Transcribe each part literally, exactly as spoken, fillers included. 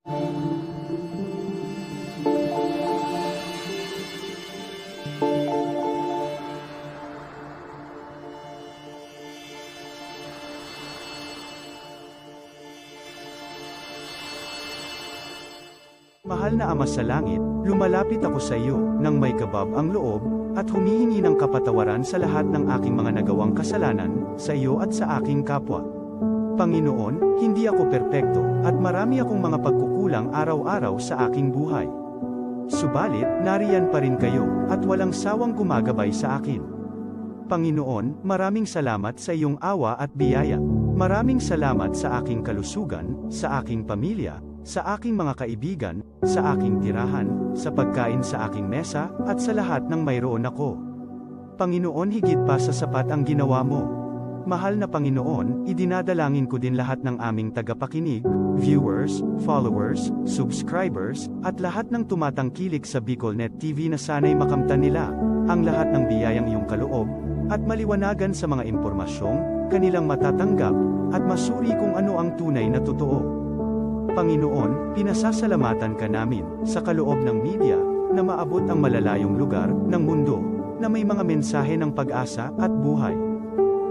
Mahal na Ama sa Langit, lumalapit ako sa iyo nang may kabab ang loob, at humihingi ng kapatawaran sa lahat ng aking mga nagawang kasalanan, sa iyo at sa aking kapwa. Panginoon, hindi ako perpekto, at marami akong mga pagkukulang araw-araw sa aking buhay. Subalit, nariyan pa rin kayo, at walang sawang gumagabay sa akin. Panginoon, maraming salamat sa iyong awa at biyaya. Maraming salamat sa aking kalusugan, sa aking pamilya, sa aking mga kaibigan, sa aking tirahan, sa pagkain sa aking mesa, at sa lahat ng mayroon ako. Panginoon, higit pa sa sapat ang ginawa mo. Mahal na Panginoon, idinadalangin ko din lahat ng aming tagapakinig, viewers, followers, subscribers, at lahat ng tumatangkilik sa BicolNet T V na sana'y makamtan nila ang lahat ng biyayang iyong kaloob, at maliwanagan sa mga impormasyong kanilang matatanggap, at masuri kung ano ang tunay na totoo. Panginoon, pinasasalamatan ka namin sa kaloob ng media na maabot ang malalayong lugar ng mundo na may mga mensahe ng pag-asa at buhay.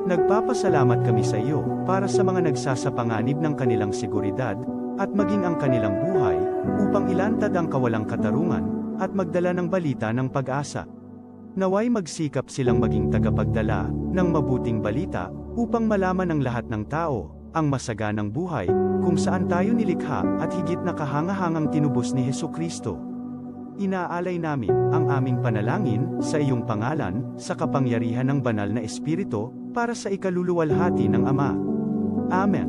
Nagpapasalamat kami sa iyo para sa mga nagsasapanganib ng kanilang seguridad at maging ang kanilang buhay upang ilantad ang kawalang katarungan at magdala ng balita ng pag-asa. Nawa'y magsikap silang maging tagapagdala ng mabuting balita upang malaman ng lahat ng tao ang masaganang buhay kung saan tayo nilikha at higit na kahangahangang tinubos ni Jesu-Cristo. Inaalay namin ang aming panalangin sa iyong pangalan, sa kapangyarihan ng Banal na Espiritu, para sa ikaluluwalhati ng Ama. Amen.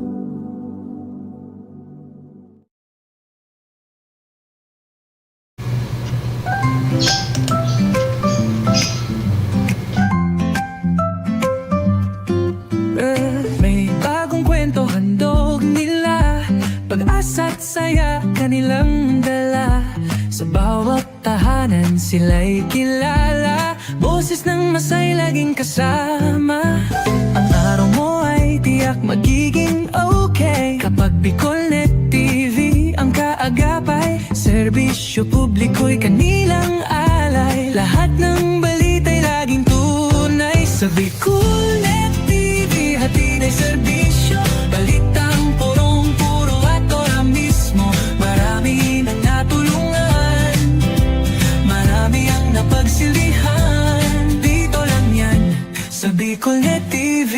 May bagong kwento handog nila, pag-asa't saya kanilang dala. Sa bawat tahanan sila'y kilala, boses ng masay laging kasama. Ang araw mo ay tiyak magiging okay kapag BicolNet T V ang kaagapay. Serbisyo publiko'y kanilang alay, lahat ng balita'y laging tunay. Sa BicolNet T V, hatid ay serbisyo, balitang purong-puro at ora mismo. Marami nang natulungan, marami ang napagsilbihan. Dito lang yan, sa BicolNet T V.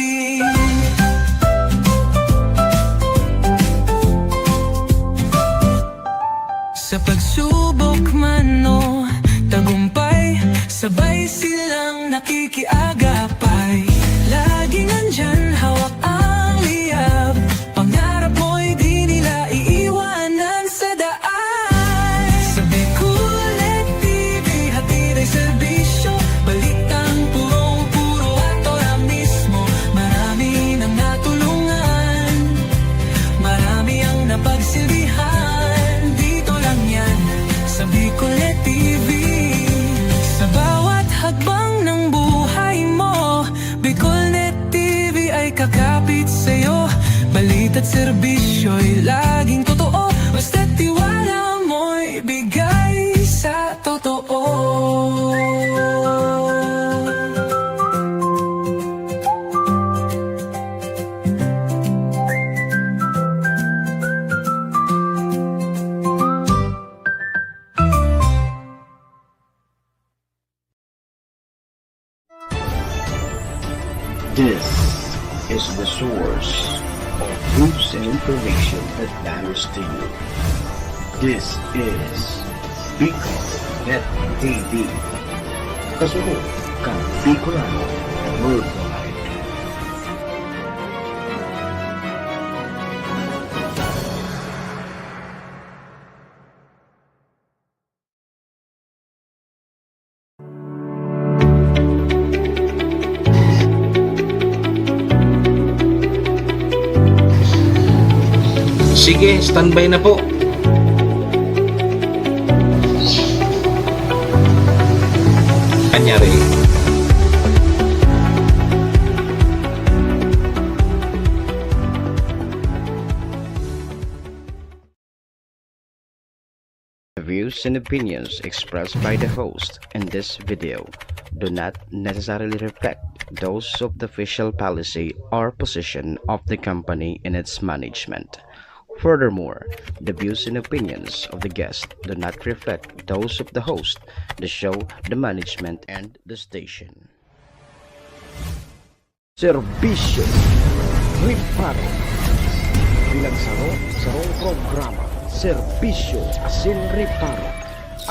Sa pagsubok man o tagumpay, sabay silang nakikiagapay. Laging nandyan, hawak ang liyab, pangarap mo'y di nila iiwanan sa daan. Sa BicolNet T V, hatid ay serbisyo, balitang purong-puro at ora mismo. Marami nang natulungan, marami ang napagsilbihan. Dito lang yan, sa BicolNet T V. Sa bawat hakbang ng buhay mo, BicolNet T V ay kakapit sa'yo. Balita't serbisyo'y laging totoo, basta't tiwala mo'y bigay sa totoo. This is the source of news and information that matters to you. This is Bicol Net T V. Kasunod kan Bicolano Worldwide. Sige, standby na po. Anyari. Views and opinions expressed by the host in this video do not necessarily reflect those of the official policy or position of the company and its management. Furthermore, the views and opinions of the guest do not reflect those of the host, the show, the management, and the station. Serbisyo Reparo. Bilang saro, sarong programa, Serbisyo asin Reparo.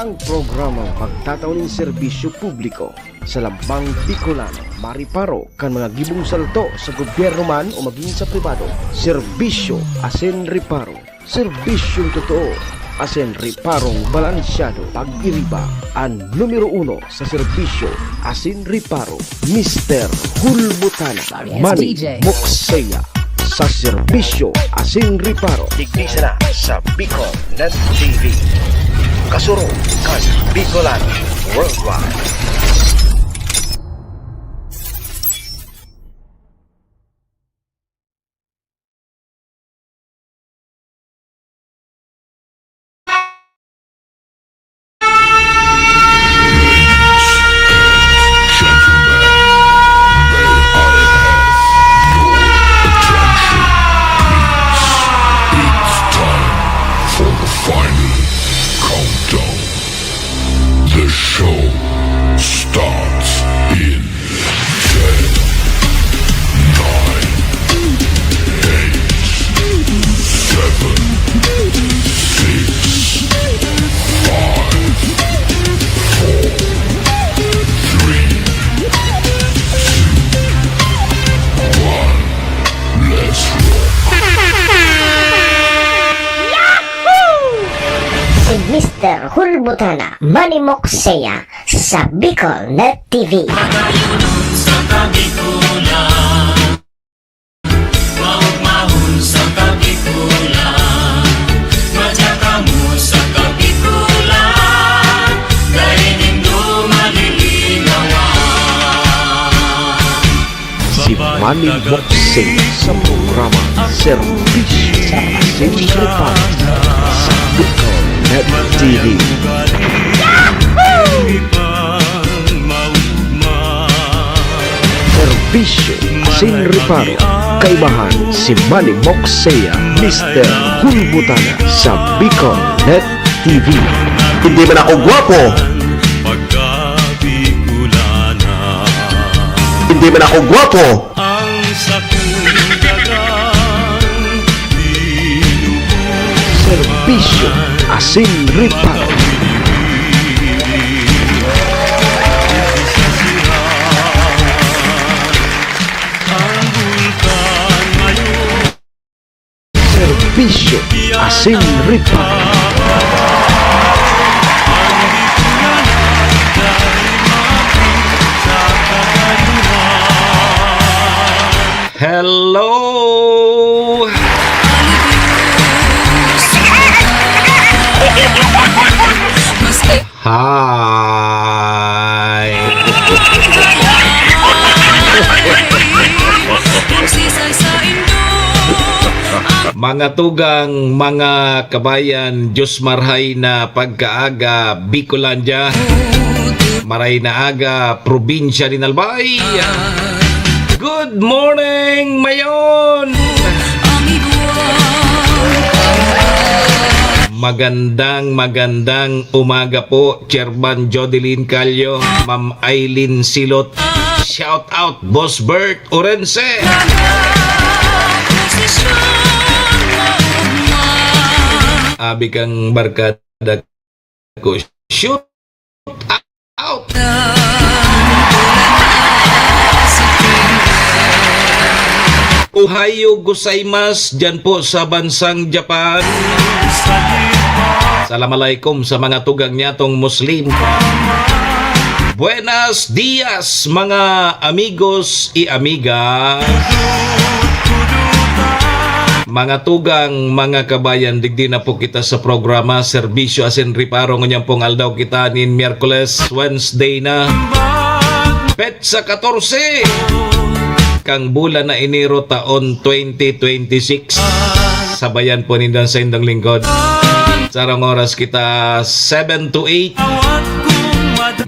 Ang programang magtatao nin serbisyo publiko sa lambang Bicolano, mareparo kan mga gibong salto sa gobyerno man o magin sa pribado. Serbisyo asin Reparo. Serbisyong totoo asin reparong balansyado. Pag-iriba an numero uno sa serbisyo asin reparo, Mister Hulbutana. Yes, Manny D J. Moksea sa serbisyo asin reparo. Digdi sana sa Bicol Net T V. Kasurog kan Bicolano Worldwide. Gentlemen, may I have your attention, please? It's time for the final countdown. The show starts in ten, nine, eight, seven, six, five, four, three, two, one. Let's rock. Si Mister Hulbutana, Manny Moksea, sa Bicol Net T V. Magayunon sa Kabikulan, maugmahon sa Kabikulan, madya kamo sa Kabikulan, dai nindo malilinawan. Si Manny Moksea sa programa Serbisyo asin Reparo sa Bicol Net T V. Serbisyo asin Reparo, kaibahan si Manny Moksea, Mister Hulbutana sa Bicol Net T V. Hindi man ako gwapo. Hindi man ako gwapo. Serbisyo asin reparo. Serbisyo asin reparo. Hello! Hi! Mga tugang, mga kabayan, Diyos marhay na pagkaaga, Bicolandia. Maray na aga, probinsya nin Albay. Good morning, Mayon! Magandang, magandang umaga po, Chairman Jodeline Callo, Ma'am Aileen Silot. Shout out, Boss Bert Orense. Abi kang barkada ko, shoot out. Ohayo gozaimasu dyan po sa bansang Japan. Salam alaikum sa mga tugang niyatong Muslim. Buenos dias, mga amigos y amigas. Mga tugang, mga kabayan, digdi na po kita sa programa Serbisyo asin Reparo. Ngunyan pong aldaw kita nin Miyerkules, Wednesday na. Petsa katorse kang bulan na Enero, taon twenty twenty-six. Sabayan po ninda sa indang lingkod, Sarong oras kita, seven to eight.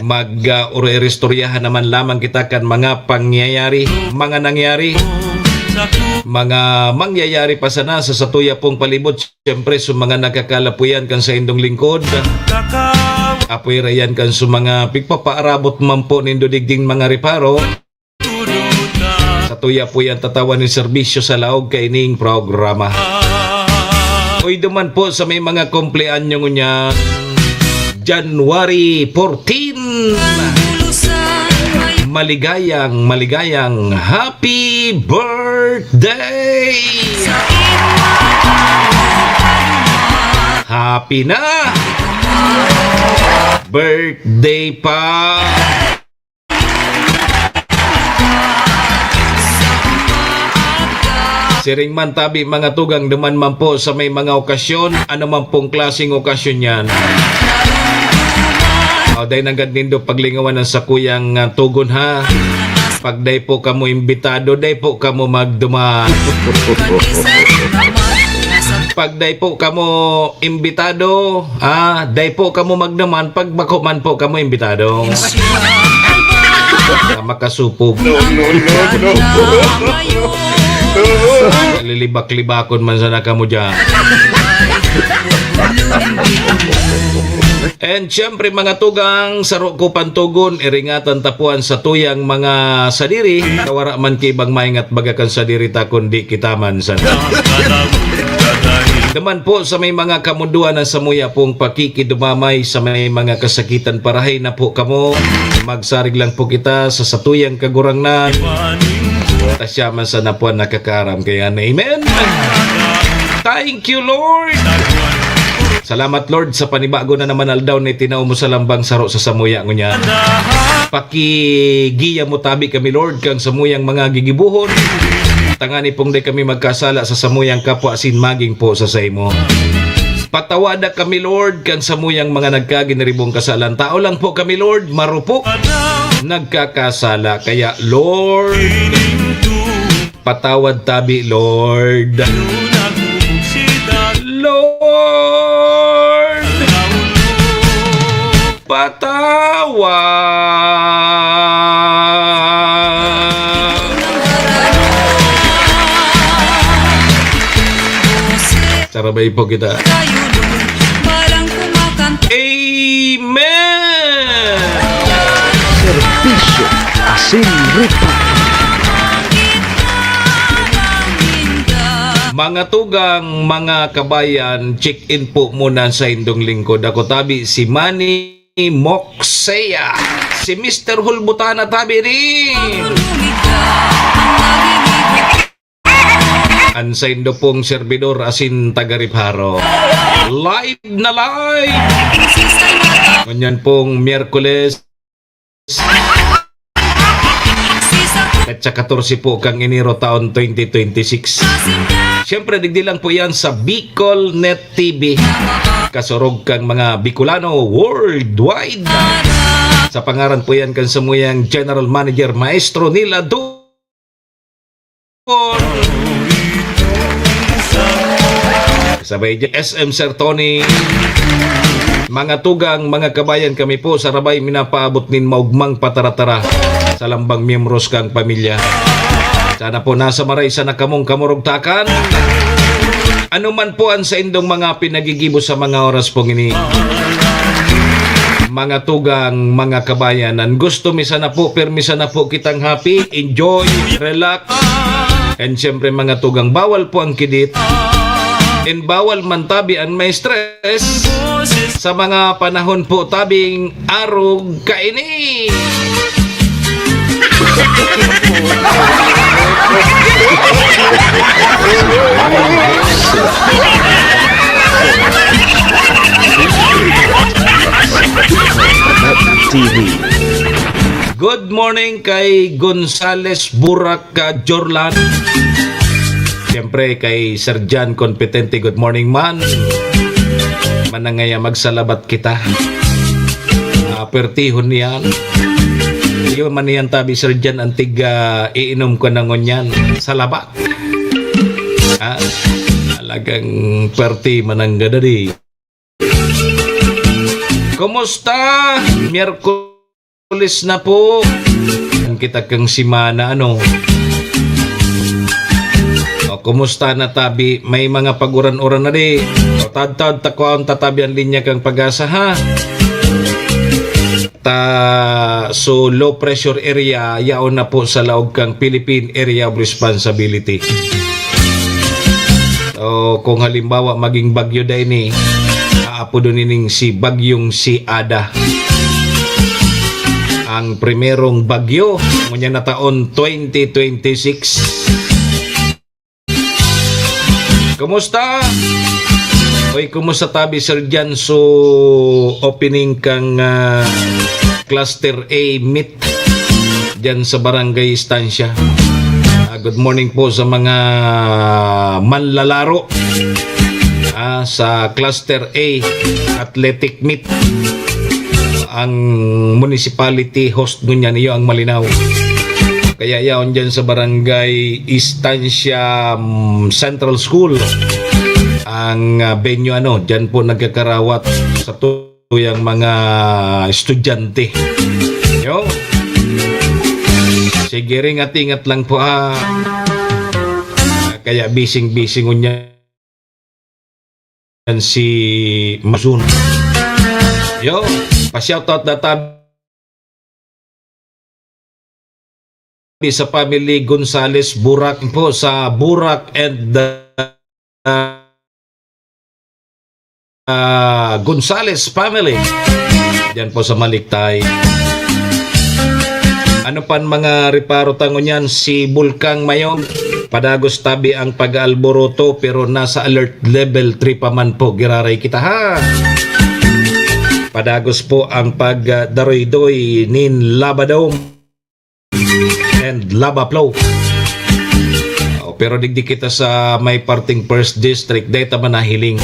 Mag, ah, uri-, iristoryahan naman lamang kita kan mga pangyayari, mga nangyari, mga mangyayari pa sana sa satuya pong palibot. Siyempre, sa mga nakakalapuyan kan saindong lingkod, apoy rayan kan sa mga pigpapaarabot man po nindo digding mga reparo. Satuya po yan tatawan ni serbisyo sa laog kaining programa. Uy, duman po sa may mga kumpleanyo ngunyan, January fourteen. Maligayang, maligayang happy birthday! Happy na! Birthday pa! Siring man tabi, mga tugang, duman man po sa may mga okasyon, ano man pong klaseng okasyon yan. O, dai nanggad nindo paglingawan ang sakuyang, ah, tugon, ha. Pag dai po kamo imbitado, dai po kamo magduman. Pag dai po kamo imbitado, ah, dai po kamo magduman pag bako man po kamo imbitado. Ah, makasupog. No, no, no, no. Lilibak-libakon man sana kamo dyan. And siyempre, mga tugang, saro ko pantugon, iringatan ta po an satuyang mga sadiri, na wara man ki ibang maingat baga kan sadiri ta, kundi kita man sana. Naman po sa may mga kamundoan na samuya pong pakikidumamay sa may mga kasakitan, parahay na po kamo. Magsarig lang po kita sa satuyang Kagurangnan. Ta siya man sana po an nakakaaram kaiyan. Amen. Thank you, Lord. Salamat, Lord, sa panibago na naman aldaw na itinao mo sa lambang saro sa samuya ngunyan. Pakigiya mo tabi kami, Lord, kan samuyang mga gigibohon. Tangani pong dai kami magkasala sa samuyang kapwa asin magin po sa saimo. Patawada kami, Lord, kan samuyang mga nagkaginiribong kasalan. Tao lang po kami, Lord, marupok, nagkakasala. Kaya, Lord, patawad tabi, Lord. Lord, patawad. Sarabay po kita. Amen! Serbisyo asin report. Mga tugang, mga kabayan, check-in po muna sa indong lingkod. Ako tabi, si Manny Moxea. Si Mister Hulbutana tabi rin. An saindo pong servidor asin taga-Reparo. Live na live! Ngunyan pong Miyerkules, petsa katorse po kan Enero taon twenty twenty-six. Siyempre, digdi lang po yan sa Bicol Net T V. Kasurog kan mga Bicolano worldwide. Sa pangaran po yan kan samuyang General Manager, Maestro Nila Do. Sabay dyan, S M Sir Tony. Mga tugang, mga kabayan, kami po sa Rabay minapaabot nin maugmang pataratara sa lambang miyembros kang pamilya. Sana po nasa maray sana kamong kamurugtakan. Ano man po ang saindong mga pinagigibo sa mga oras pong ini. Mga tugang, mga kabayan, an gusto mi sana po, pirmi sana po kitang happy, enjoy, relax, and siyempre, mga tugang, bawal po ang kidit, and bawal man tabi an ma-stress sa mga panahon po tabing arog kaini. T V. Good morning kay Gonzales Burak, ka Jorlan. Siyempre, kay Sir John Competente, good morning, man. Manangaya, magsalabat kita. Ah, pertihon niyan. Iyo man niyan tabi, Sir John, antig, ah, iinom ko na ngunyan. Salabat. Ah, talagang perti mananggada di. Kumusta? Miyerkules na po. Ang kita kang semana, ano? O, kumusta na tabi? May mga pag-uran-uran na di? O, tadtad, takwaon tatabi ang linya kang Pag-asa, ha? Ta, so, low pressure area, yaon na po sa laog kang Philippine Area of Responsibility. O, kung halimbawa, maging bagyo da ini, aapodon nining si Bagyong si Ada. Ang primerong bagyo, ngunyan na taon, twenty twenty-six. Kumusta? Oy, kumusta tabi, Sir Jan? So, opening kang, ah, Cluster A meet dyan sa Barangay Estancia. Ah, good morning po sa mga manlalaro, ah, sa Cluster A Athletic Meet. Ang municipality host ngunyan iyo ang Malinao. Kaya yaon dyan sa Barangay Estancia, mm, Central School ang, ah, venue, ano, dyan po nagkakarawat sa tuyang mga estudyante. Yo. Sige, ring, ingat-ingat lang po, ha. Kaya bising-bising ngunyan si Mazun. Yo, pa-shoutout na tabi sa family Gonzales Burak po, sa Burak and the, ah, Gonzales family. Diyan po sa Maliktay. Ano pan mga reparo ta ngunyan, si Bulkang Mayon, padagos tabi ang pag-aalboroto, pero nasa alert level three pa man po, giraray kita, ha. Padagos po ang pagdaroydoy nin Lava Dome and Lava Flow. Oh, pero digdi kita sa may parting first district, dai ta man nahiling.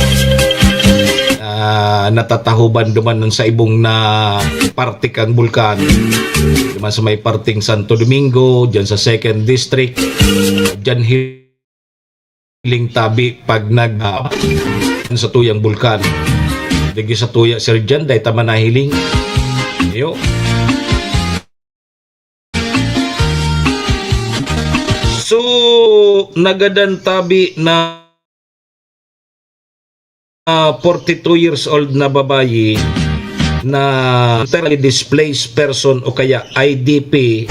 Ah, natatahoban duman sa ibong na parte kang bulkan. Duman sa may parting Santo Domingo, dyan sa second district, dyan hiling tabi pag nag, ah, sa tuyang bulkan. Digdi sa tuya, Sir Jan, dai ta man nahiling. Yo. So, nagadan tabi na, ah, forty-two years old na babayi na internally displaced person o kaya I D P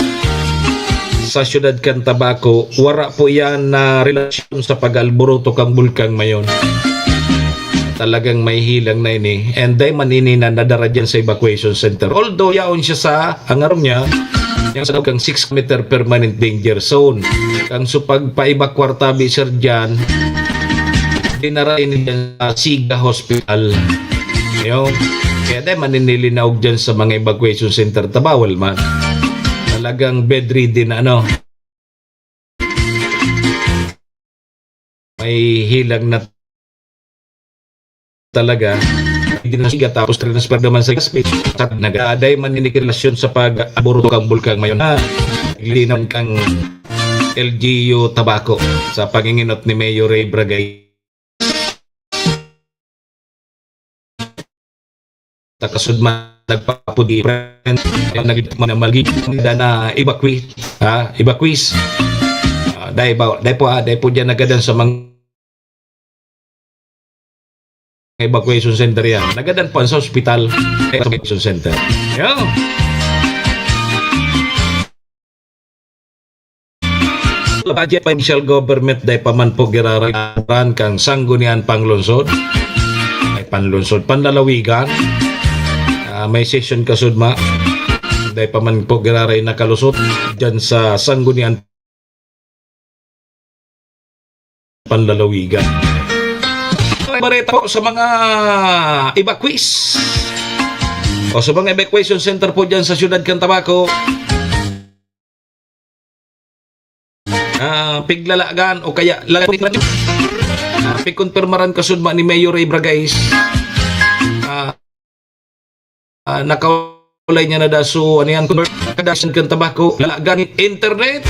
sa siyudad kan Tabaco, wara po iyan na relasyon sa pag-alboroto kan Bulkang Mayon. Talagang may hilang na ini. And dai man ini na nadara dyan sa evacuation center. Although, yaon siya sa, ang arong niya, yang sa loob kang six meter permanent danger zone. Kang so pagpa-evacuar tabi, Sir Jan, dinara ini dyan sa Siga Hospital. Yun. Kaya dai man ini linaog dyan sa mga evacuation center. Ta bawal man. Talagang bedridden na, ano. May hilang na talaga. Hindi na siga, tapos transfer naman sa Gaspi. Sa nag-aaday man ini relasyon sa pag-aboro kang Bulkang Mayon. Ah, linaw kang L G U Tabaco sa panginginot ni Mayor Ray Bragay. Takasud man nagpapudi, friend. Nag-, na malgi-, na evacuee. Ha? Evacuees. Ah, dai ba, dai po, ah, dai po dyan nagadan sa mga evacuation center yan. Nagadan po sa ospital. Evacuation center. Yo. Budget provincial government, dai pa man po giraray-an kan Sangguniang Panlungsod. Ay, panlungsod, panlalawigan. Ah, may session kasudma. Dai pa man po giraray nakalusot dyan sa Sangguniang Panlalawigan. May bareta po sa mga evacuees. O sa mga evacuation center po dyan sa siyudad kan Tabaco. Ah, piglalagan o kaya lalagan, ah, pigkonpirmaran kasudma ni Mayor Ray Bragais. Ah, ah, nakaulay niya na daso, ano yan, convert, kadasan kan Tabaco, lalagan, internet,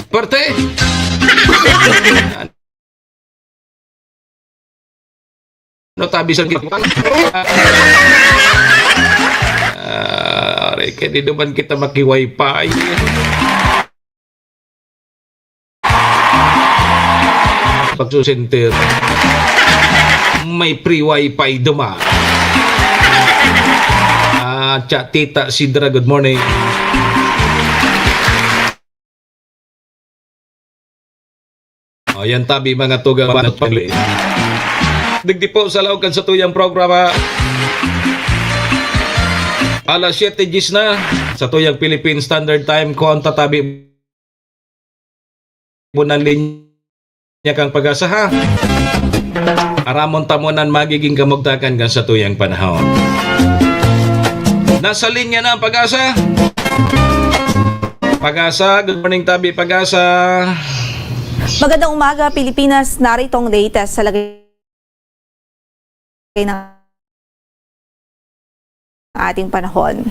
parte. Ano tabi sa gitna? Kaya di naman kita maki-wifi. Pagsusenter. May free wifi duman. Ah, Chatita Sidra, good morning. O, yan tabi, mga tugang, mga pagli. Digdi po sa laog kan satuyang programa. Alas siyete diyes na, satuyang Philippine Standard Time, kung tatabi mo ng linya kang Pag-asa, ha? Aramon ta mo nan magiging kamugtakan kan satuyang panahon. Nasa linya na ang Pag-asa. Pag-asa, good morning, tabi, Pag-asa. Magandang umaga, Pilipinas. Narito ang latest sa lagay ng ating panahon.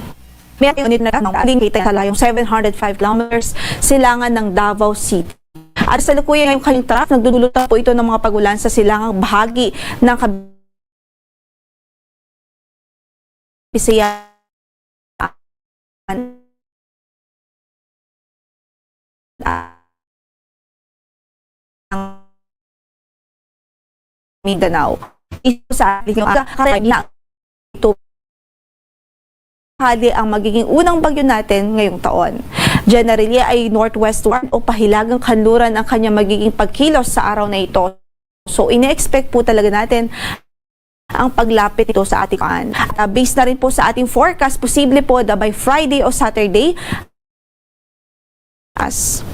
May unit na ng aling kita sa layong seven hundred five kilometers silangan ng Davao City. At sa lukuyan ngayong kanyang trough, nagdudulot na po ito ng mga pagulan sa silangang bahagi ng Cab-, Bisaya, Mindanao. Iso sa ating mga karamihan. Ito hali ang magiging unang bagyo natin ngayong taon. Generally ay northwestward o pahilagang kanluran ang kanyang magiging pagkilos sa araw na ito. So, ine-expect po talaga natin ang paglapit nito sa ating kan. At, ah, based na rin po sa ating forecast, posible po na by Friday o Saturday, as.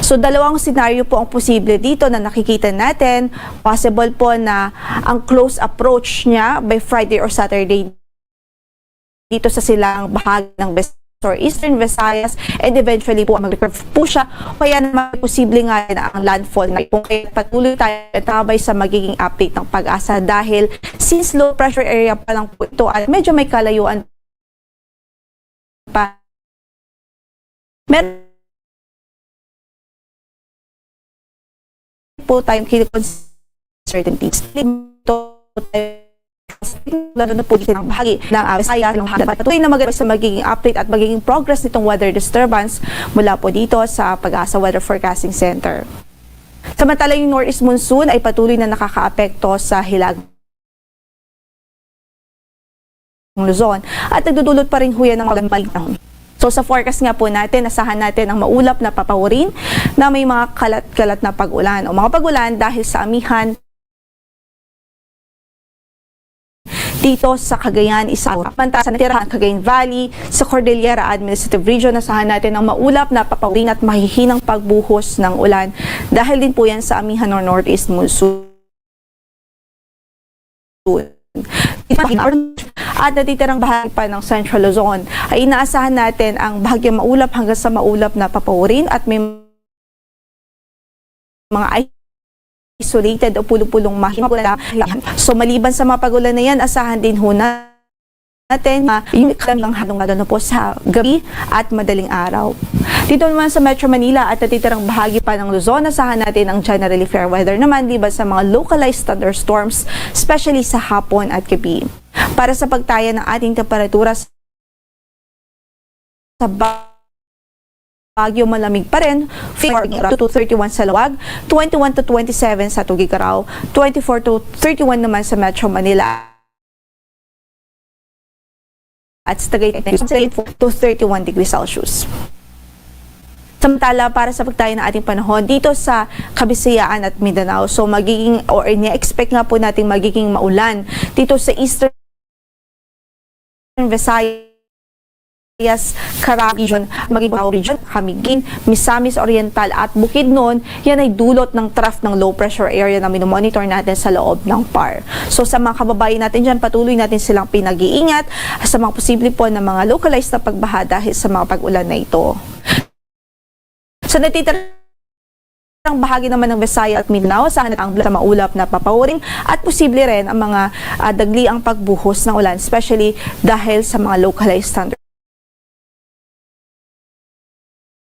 So, dalawang senaryo po ang posible dito na nakikita natin. Possible po na ang close approach niya by Friday or Saturday dito sa silangang bahagi ng Vis-, or Eastern Visayas, and eventually po mag-curve po siya. Kaya naman posible nga na ang landfall na kung kaya patuloy tayo tabay sa magiging update ng Pag-asa dahil since low pressure area pa lang po ito at medyo may kalayuan pa. Meron po tayong kini-, uncertainties. Ito, lalo na po dito ng bahagi ng, ah, Visayas, ng Hagdan. Patuloy na mag-, sa magiging update at magiging progress nitong weather disturbance mula po dito sa Pag-asa Weather Forecasting Center. Samantala, yung northeast monsoon ay patuloy na nakakaapekto sa hilagang Luzon at nagdudulot pa rin ho yan ng mga maligtang. So, sa forecast nga po natin, asahan natin ang maulap na papawirin na may mga kalat-kalat na pag-ulan o mga pag-ulan dahil sa amihan dito sa Cagayan, Isabela. Samantala, sa natirahan Cagayan Valley, sa Cordillera Administrative Region, asahan natin ang maulap na papawirin at mahihinang pagbuhos ng ulan dahil din po yan sa amihan o northeast monsoon. At natitirang bahagi pa ng Central Luzon ay inaasahan natin ang bahagyang maulap hanggang sa maulap na papawirin at may mga isolated o pulong-pulong mahihinang pag-ulan. So, maliban sa mga pag-ulan na yan, asahan din ho natin na yung kalamang halong lalo na po sa gabi at madaling araw. Dito naman sa Metro Manila at natitirang bahagi pa ng Luzon, asahan natin ang generally fair weather naman liban sa mga localized thunderstorms, especially sa hapon at gabi. Para sa pagtaya ng ating temperatura sa Baguio, malamig pa rin, twenty-four to thirty-one sa Laoag, twenty-one to twenty-seven sa Tuguegarao, twenty-four to thirty-one naman sa Metro Manila. At sa Tagaytay, to thirty-one degrees Celsius. Samantala, para sa pagtaya ng ating panahon dito sa Kabisayaan at Mindanao, so magiging, or ini-expect nga po natin magiging maulan dito sa Eastern Visayas, Caraga Region, maging Caraga Region, Camiguin, Misamis Oriental at Bukidnon, yan ay dulot ng trough ng low pressure area na minomonitor natin sa loob ng par. So, sa mga kababayan natin dyan, patuloy natin silang pinag-iingat sa mga posible po na mga localized na pagbaha dahil sa mga pag-ulan na ito. Sa natitirang bahagi naman ng Visayas at Mindanao, asahan ang maulap na papawirin at posible rin ang mga, ah, dagliang pagbuhos ng ulan, especially dahil sa mga localized thunder.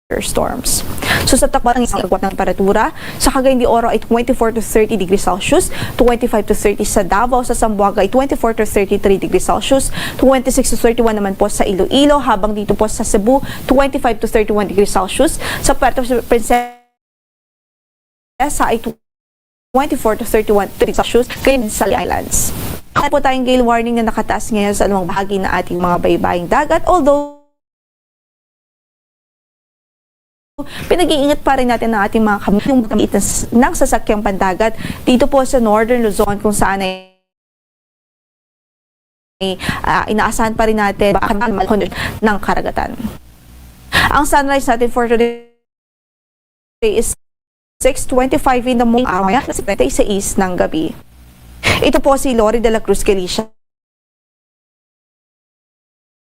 thunderstorms. So, sa Tacloban, ang isang agwat ng temperatura, sa Cagayan de Oro ay twenty-four to thirty degrees Celsius, twenty-five to thirty sa Davao, sa Zamboanga ay twenty-four to thirty-three degrees Celsius, twenty-six to thirty-one naman po sa Iloilo, habang dito po sa Cebu, twenty-five to thirty-one degrees Celsius, sa Puerto Princesa ay twenty-four to thirty-one degrees Celsius, kaya sa Islands. Wala po tayong gale warning na nakataas ngayon sa anumang bahagi ng ating mga baybaying dagat, although pinag-iingat pa rin natin ang ating mga kam-, yung gamitan s-, ng sasakyang pandagat dito po sa Northern Luzon, kung saan ay, ah, inaasahan pa rin natin baka malhon ng karagatan. Ang sunrise natin for today is six twenty-five in the morning, araw ngayon, alas siyete y seis ng gabi. Ito po si Lori de la Cruz Galicia.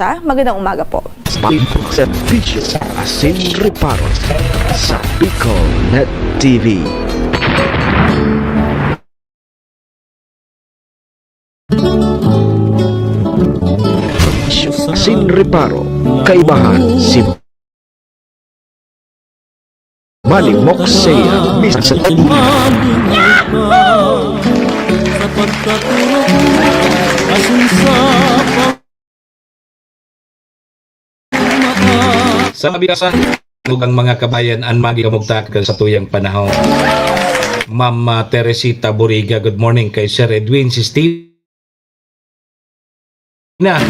Magandang umaga po. Serbisyo sa Asin Reparo sa Bicol Net T V. Asin Reparo, kaibahan si Malimok Seiya, bisan sa Sa pagkatulog mo, asin sa pag-, sa kabitasan, ang mga kabayan, an magi kamugtak kan satuyang panahon. Ma'am, ah, Teresita Boriga, good morning kay Sir Edwin, si Steve. Na,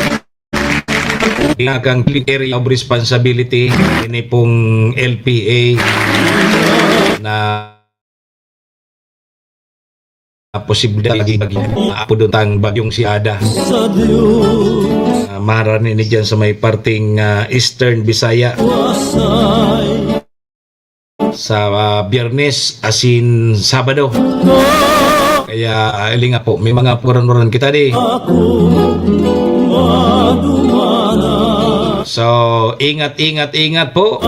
ina kang area of responsibility, ini pong L P A na posible lagi bagyo, apod tang bagyong si Ada. Ah, maharan ini dyan sa may parting, ah, Eastern Bisaya. Sa, ah, Biyernes asin Sabado. Kaya, ah, hiling nga po, may mga puran-uran kita di. So, ingat, ingat, ingat po.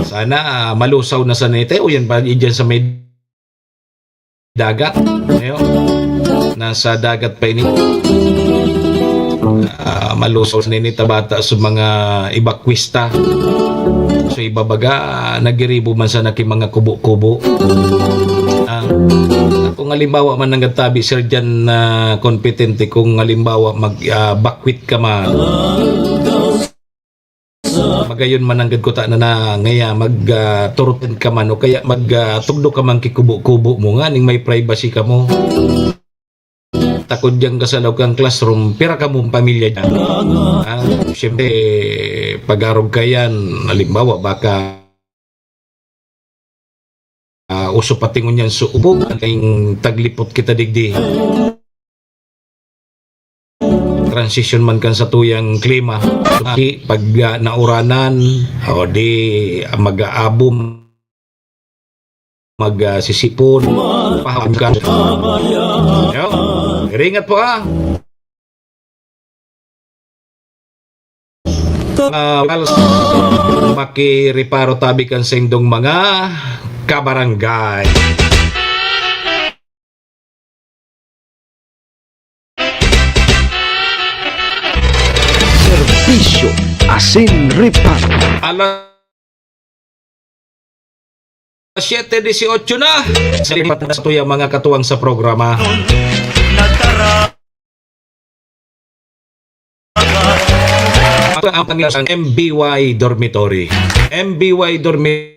Sana, ah, malusaw na sana ito. O yan pa, dyan sa may dagat. Ayo. Nasa dagat pa ini. Ah, malusaw na ini ta bata sa mga ebakwista. So, iba baga, nagiribo man sana ki mga kubo-kubo. Ah, kung halimbawa man nanggad tabi, sir, dyan na kompetente, kung halimbawa mag, ah, bakwit ka man, magayon man nanggad kuta na, na ngaya mag, ah, turutan ka man o kaya mag, ah, tugdo ka man ki kubo-kubo mo nganing may privacy ka mo. Takod diyan ka sa laog kang classroom, pira ka mong pamilya diyan? Ah, siyempre, pag-arog ka yan, halimbawa, baka, ah, uso pati ngunyan sa ubo, aning taglipot kita digdi. Transition man kan satuyang klima. Pag, ah, nauranan, o di mag-aabom, mag, ah, sisipon, pahawag ka. Yo, iringat po, ha. Ah, well, makireparo tabi kan saindong mga kabarangay. Serbisyo asin reparo. Alas siyete dieciocho na. Sa lipat na sa tuya, mga katuwang sa programa. Ang, ang pangilan, M B Y Dormitory. M B Y Dormitory.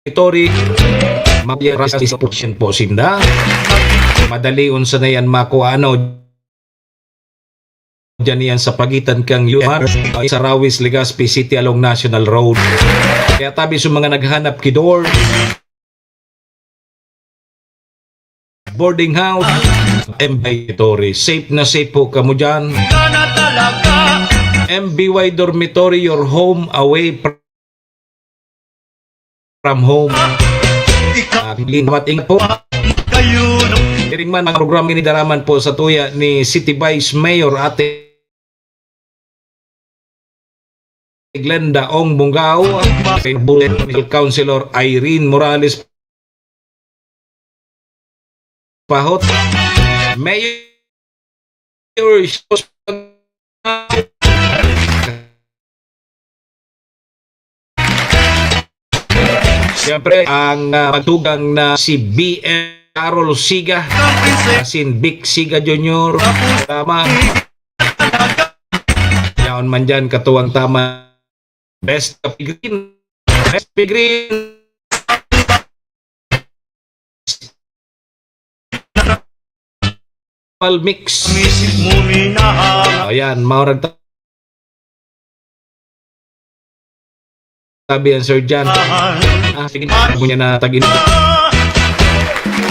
Dormitory, mapiyaras sa isang porsyento po sinda. Madali unsa na yan makuha, ano, dyan yan sa pagitan kang U M R, sa Rawis, Legazpi City along National Road. Kaya tabi sa mga naghanap ki dorm, boarding house, M B Y Dormitory. Safe na safe po kamo dyan. M B Y Dormitory, your home away from home. Ah, ingat po. Iring man, mga programa ini daraman po sa tuya ni City Vice Mayor Ate Glenda Ong Bungao, Councilor Irene Morales Pahot, Mayor Siyempre, ang, ah, magtugang na si B M Carol Siga, asin Vic Siga Junior. Tama. Yaon man dyan, katuwang tama. Best Kape Green. Best Kape Green. Pal mix. Ayan, maurag ta-, tabi ang Sir John. Ah, sige, bago niya na tagin.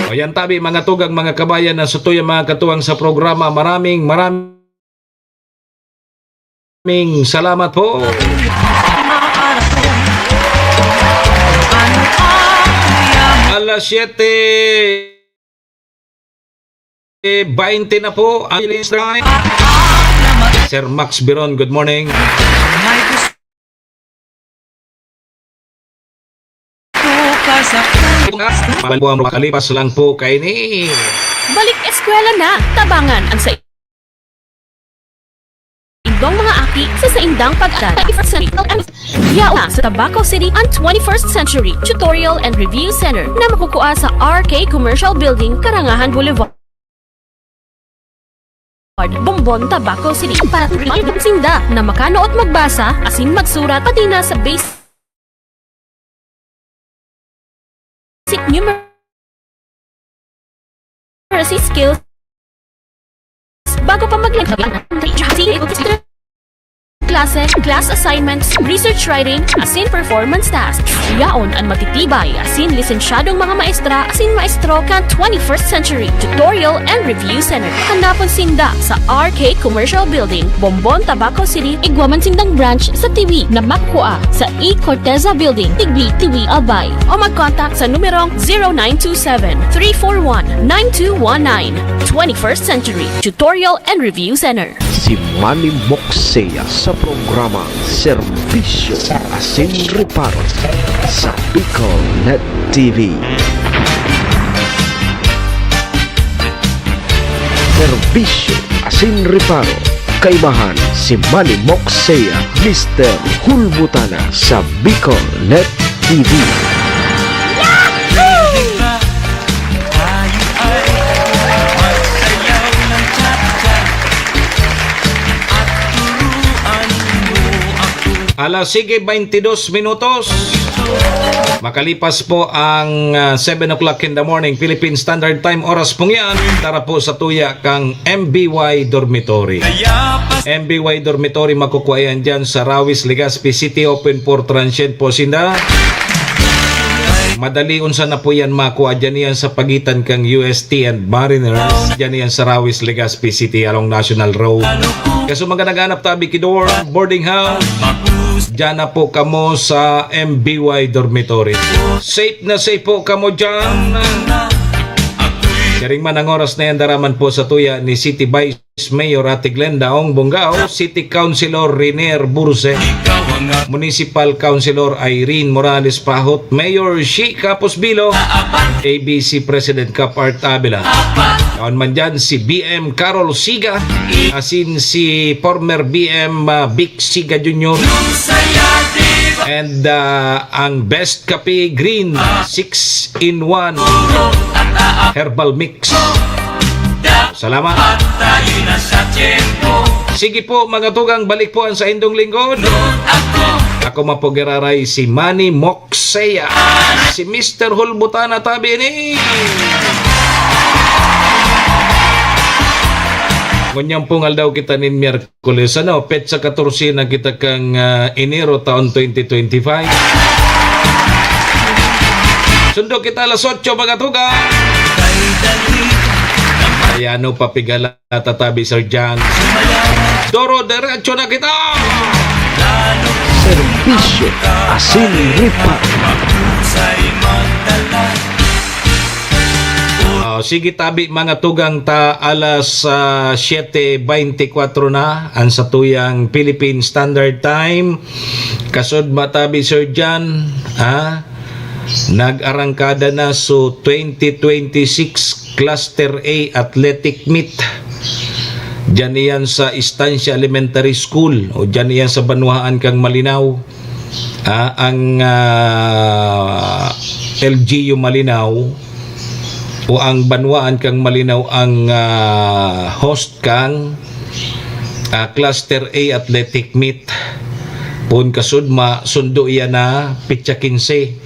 O yan, tabi, mga tugang, mga kabayan na sutoy ang mga katuwang sa programa. Maraming, maraming salamat po. Alas siyete baynte na po. Ang Sir Max Biron, good morning. Mabal po ang makalipas lang po kaini. Balik eskwela na, tabangan ang sa indong mga aki sa saindang pag-aaral. Yaon sa Tabaco City, ang twenty-first Century Tutorial and Review Center na makukua sa R K Commercial Building, Karangahan Boulevard, Bombon, Tabaco City. Para turuan sinda na makanood magbasa, asin magsurat, pati na sa basic numeracy skills. Bago pa magla-, klase, class assignments, research writing, asin performance tasks. Yaon an matitibay asin lisensyadong mga maestra asin maestro kan twenty-first Century Tutorial and Review Center. Hanapon sinda sa R K Commercial Building, Bombon, Tabaco City. Igwa man sindang branch sa Tiwi na makukua sa E Corteza Building, Tigbi, Tiwi, Albay. O mag-contact sa numerong zero nine two seven, three four one, nine two one nine. Twenty-first Century Tutorial and Review Center. Si Manny Moksea sa programa Serbisyo asin Reparo sa Bicol Net T V. Serbisyo asin Reparo. Kaibahan si Manny Moksea, Mister Hulbutana sa Bicol Net T V. Alas sige, baynte dos minutos. Makalipas po ang, ah, seven o'clock in the morning, Philippine Standard Time, oras pong yan. Tara po sa tuya kang M B Y Dormitory. M B Y Dormitory, makukuha yan dyan sa Rawis, Legazpi City, open for transient po sinda. Madali unsa na po yan makuha dyan, yan sa pagitan kang U S T and Mariners. Dyan yan sa Rawis, Legazpi City, along National Road. Kaso mga naghanap tabi ki dorm, boarding house, dyan na po kamo sa M B Y Dormitory. Safe na safe po kamo dyan. Siring man ang oras na yan, daraman po sa tuya ni City Vice Mayor Ate Glenda Ong Bongao, City Councilor Renier Burse, Municipal Councilor Irene Morales Pahot, Mayor Shi Capos Bilo, A B C President Cap Art Avila. Yaon man dyan si B M Carol Siga, asin si former B M, ah, Vic Siga Junior. And, ah, ang Best Kape Green, six in one Herbal Mix. Salamat. Sige po, mga tugang, balik po ang saindong lingkod. Ako man po giraray, si Manny Moksea. Si Mister Hulbutana tabi ni. Ngunyan pong aldaw kita nin Miyerkules, ano, petsa katorse na kita kang, ah, Enero taon twenty twenty-five. Sundo kita alas otso, mga tugang. Kaya ano, papigala tatabi, Sir John. Doro, diretso na kita! Serbisyo asin ripa. Ah, sige, tabi, mga tugang, ta alas, ah, siyete beintikwatro na, ang satuyang Philippine Standard Time. Kasud matabi, Sir John, ha? Nag-arangkada na so twenty twenty-six Cluster A Athletic Meet. Diyan iyan sa Estancia Elementary School o diyan iyan sa banwaan kang Malinao. Ah, ang, ah, L G U Malinao o ang banwaan kang Malinao ang, ah, host kang, ah, Cluster A Athletic Meet. Poon kasudma, sundo iyan na petsa quince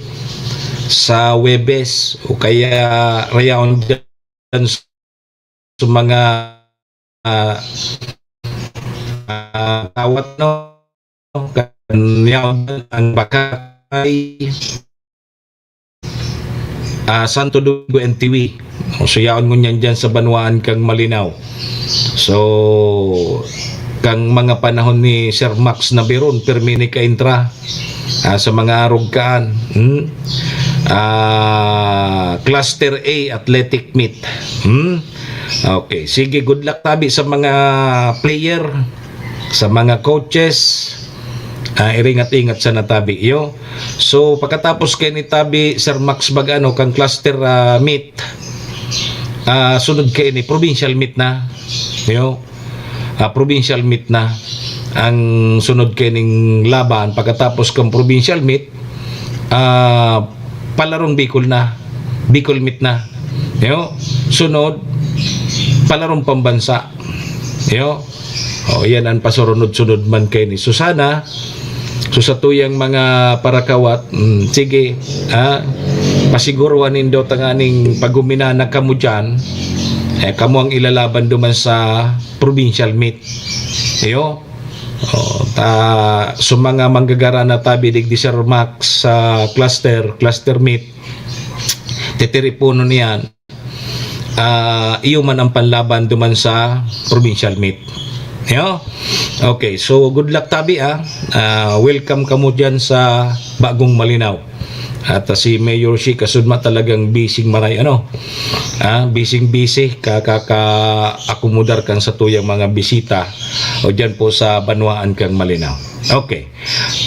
sa Huwebes o kaya rayaon dyan sa mga, ah, ah, tawat, no? Kan yaon ang Bakakay, ah, Santo Domingo and Tiwi. So, yaon ngunyan dyan sa banwaan kang Malinao. So, kang mga panahon ni Sir Max Nabiron, pirmi ni kaintra, ah, sa mga arog kaan. Hmm? Ah, Cluster A Athletic Meet. Hmm? Okay. Sige, good luck tabi sa mga player, sa mga coaches. Ah, iringat-ingat sa natabi, yo. So, pagkatapos kay ni tabi, Sir Max, bag-ano, kang cluster, ah, meet, ah, sunod kay ni provincial meet na, yo. Ah, provincial meet na ang sunod kay ning laban. Pagkatapos kang provincial meet, ah, palarong Bicol na. Bicol meet na. Yo, sunod, palarong pambansa. Yo, o, yan ang pasurunod-sunod man kay ni Susana. So, sa tuyang mga parakawat, mm, sige, ha, pasiguruhan nindo tanganing pag-uminana kamo dyan, eh, kamo ang ilalaban duman sa provincial meet. Yo, o, ta, so mga manggagara na tabi digdi Sir Max sa cluster, cluster meet, titiriponon niyan, ah, iyo man ang panlaban duman sa provincial meet. Yo? Okay, so good luck tabi, ah. Ah, welcome kamo dyan sa Bagong Malinao. At, ah, si Mayor Shi kasudma talagang busy maray, ano? Ah, busy-busy, kakaka-akomodar kan sa tuyang mga bisita o dyan po sa banwaan kang Malinao. Okay.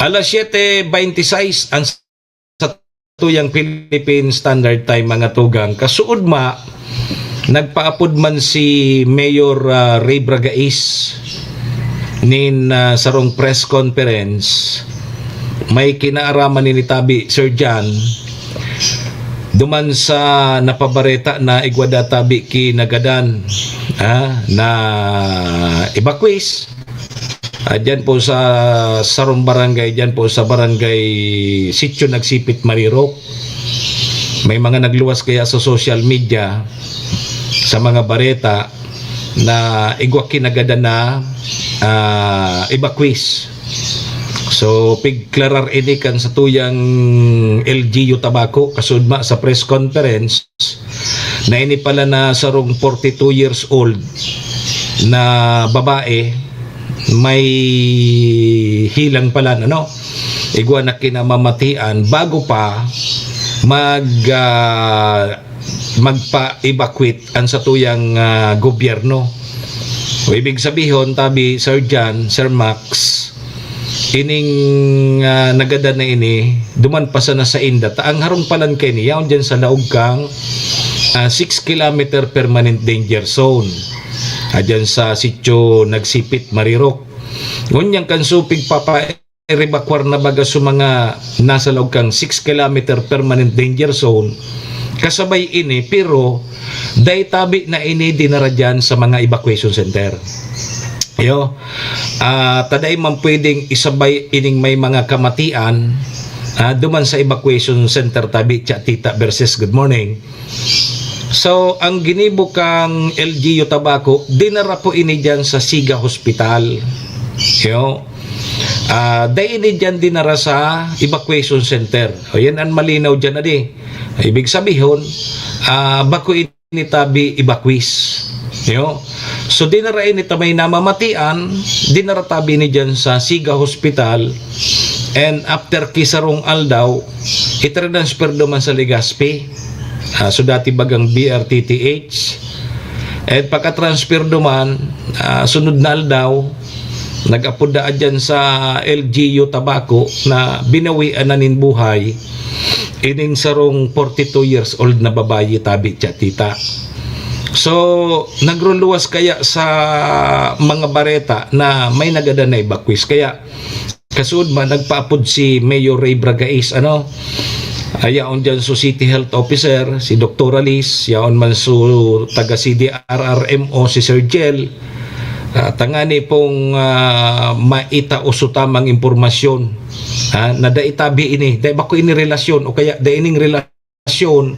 Alas siyete beintisais ang sa tuyang Philippine Standard Time, mga tugang. Kasuodma, nagpaapod man si Mayor, ah, Ray Bragais nin, ah, sarong press conference. May kinaaraman ni tabi, Sir John, duman sa napabareta na igwa da tabi kinagadan, ah, na evacuees. Ah, dyan po sa sarong barangay, dyan po sa barangay Sitio Nagsipit, Marirok. May mga nagluwas kaya sa social media, sa mga bareta, na igwa kinagadan na, ah, evacuees. So, pigklarar ini kan sa tuyang L G U Tabaco, kasudma sa press conference, na ini pala na sarong forty-two years old na babae, may hilang pala, ano? Igwa na kinamamatian bago pa mag, ah, magpa-evacuate ang satuyang, ah, gobyerno. O, ibig sabihon, tabi Sir John, Sir Max, ining, ah, nagadan na ini, duman pa sana sa inda. Ta ang harong palan kay ni, yaon dyan sa laog kang, ah, six kilometer permanent danger zone. Ah, dyan sa Sitio Nagsipit, Marirok. Ngunyan kan supig papa-evacuar na baga sa mga nasa laog kang six kilometer permanent danger zone, kasabay ini, pero dai tabi na ini dinara dyan sa mga evacuation center. Yo, ah, ta dai man pwedeng isabay ining may mga kamatian, ah, duman sa evacuation center tabi, Chatita versus Good Morning. So, ang ginibo kang L G U Tabaco, dinara po ini dyan sa Siga Hospital. Yo, ah, dai ini dyan dinara sa evacuation center. O, yan ang malinaw dyan, adi. Ibig sabihon, ah, bako ini tabi evacuees. Yo. So, dinara ini ta may namamatian, dinara tabi ni dyan sa Siga Hospital, and after ki sarong aldaw, itransfer duman sa Legazpi. Ah, so, dati bagang B R T T H. And pagka-transfer duman, ah, sunod na aldaw, nag-apod daa dyan sa L G U Tabaco na binawian na nin buhay ining sarong forty-two years old na babayi tabi, Chatita. So, nagruluwas kaya sa mga bareta na may nagadan na evacuees. Kaya, kasuodma, nagpaapod si Mayor Ray Bragais, ano? Ayaon dyan so City Health Officer, si Doktor Alice, yaon man so taga C D R R M O, si Sir Jel. Ah, tangani pong, ah, maitao so tamang impormasyon. Ha? Na dai tabi ini, dai bako ini relasyon, o kaya dai ining relasyon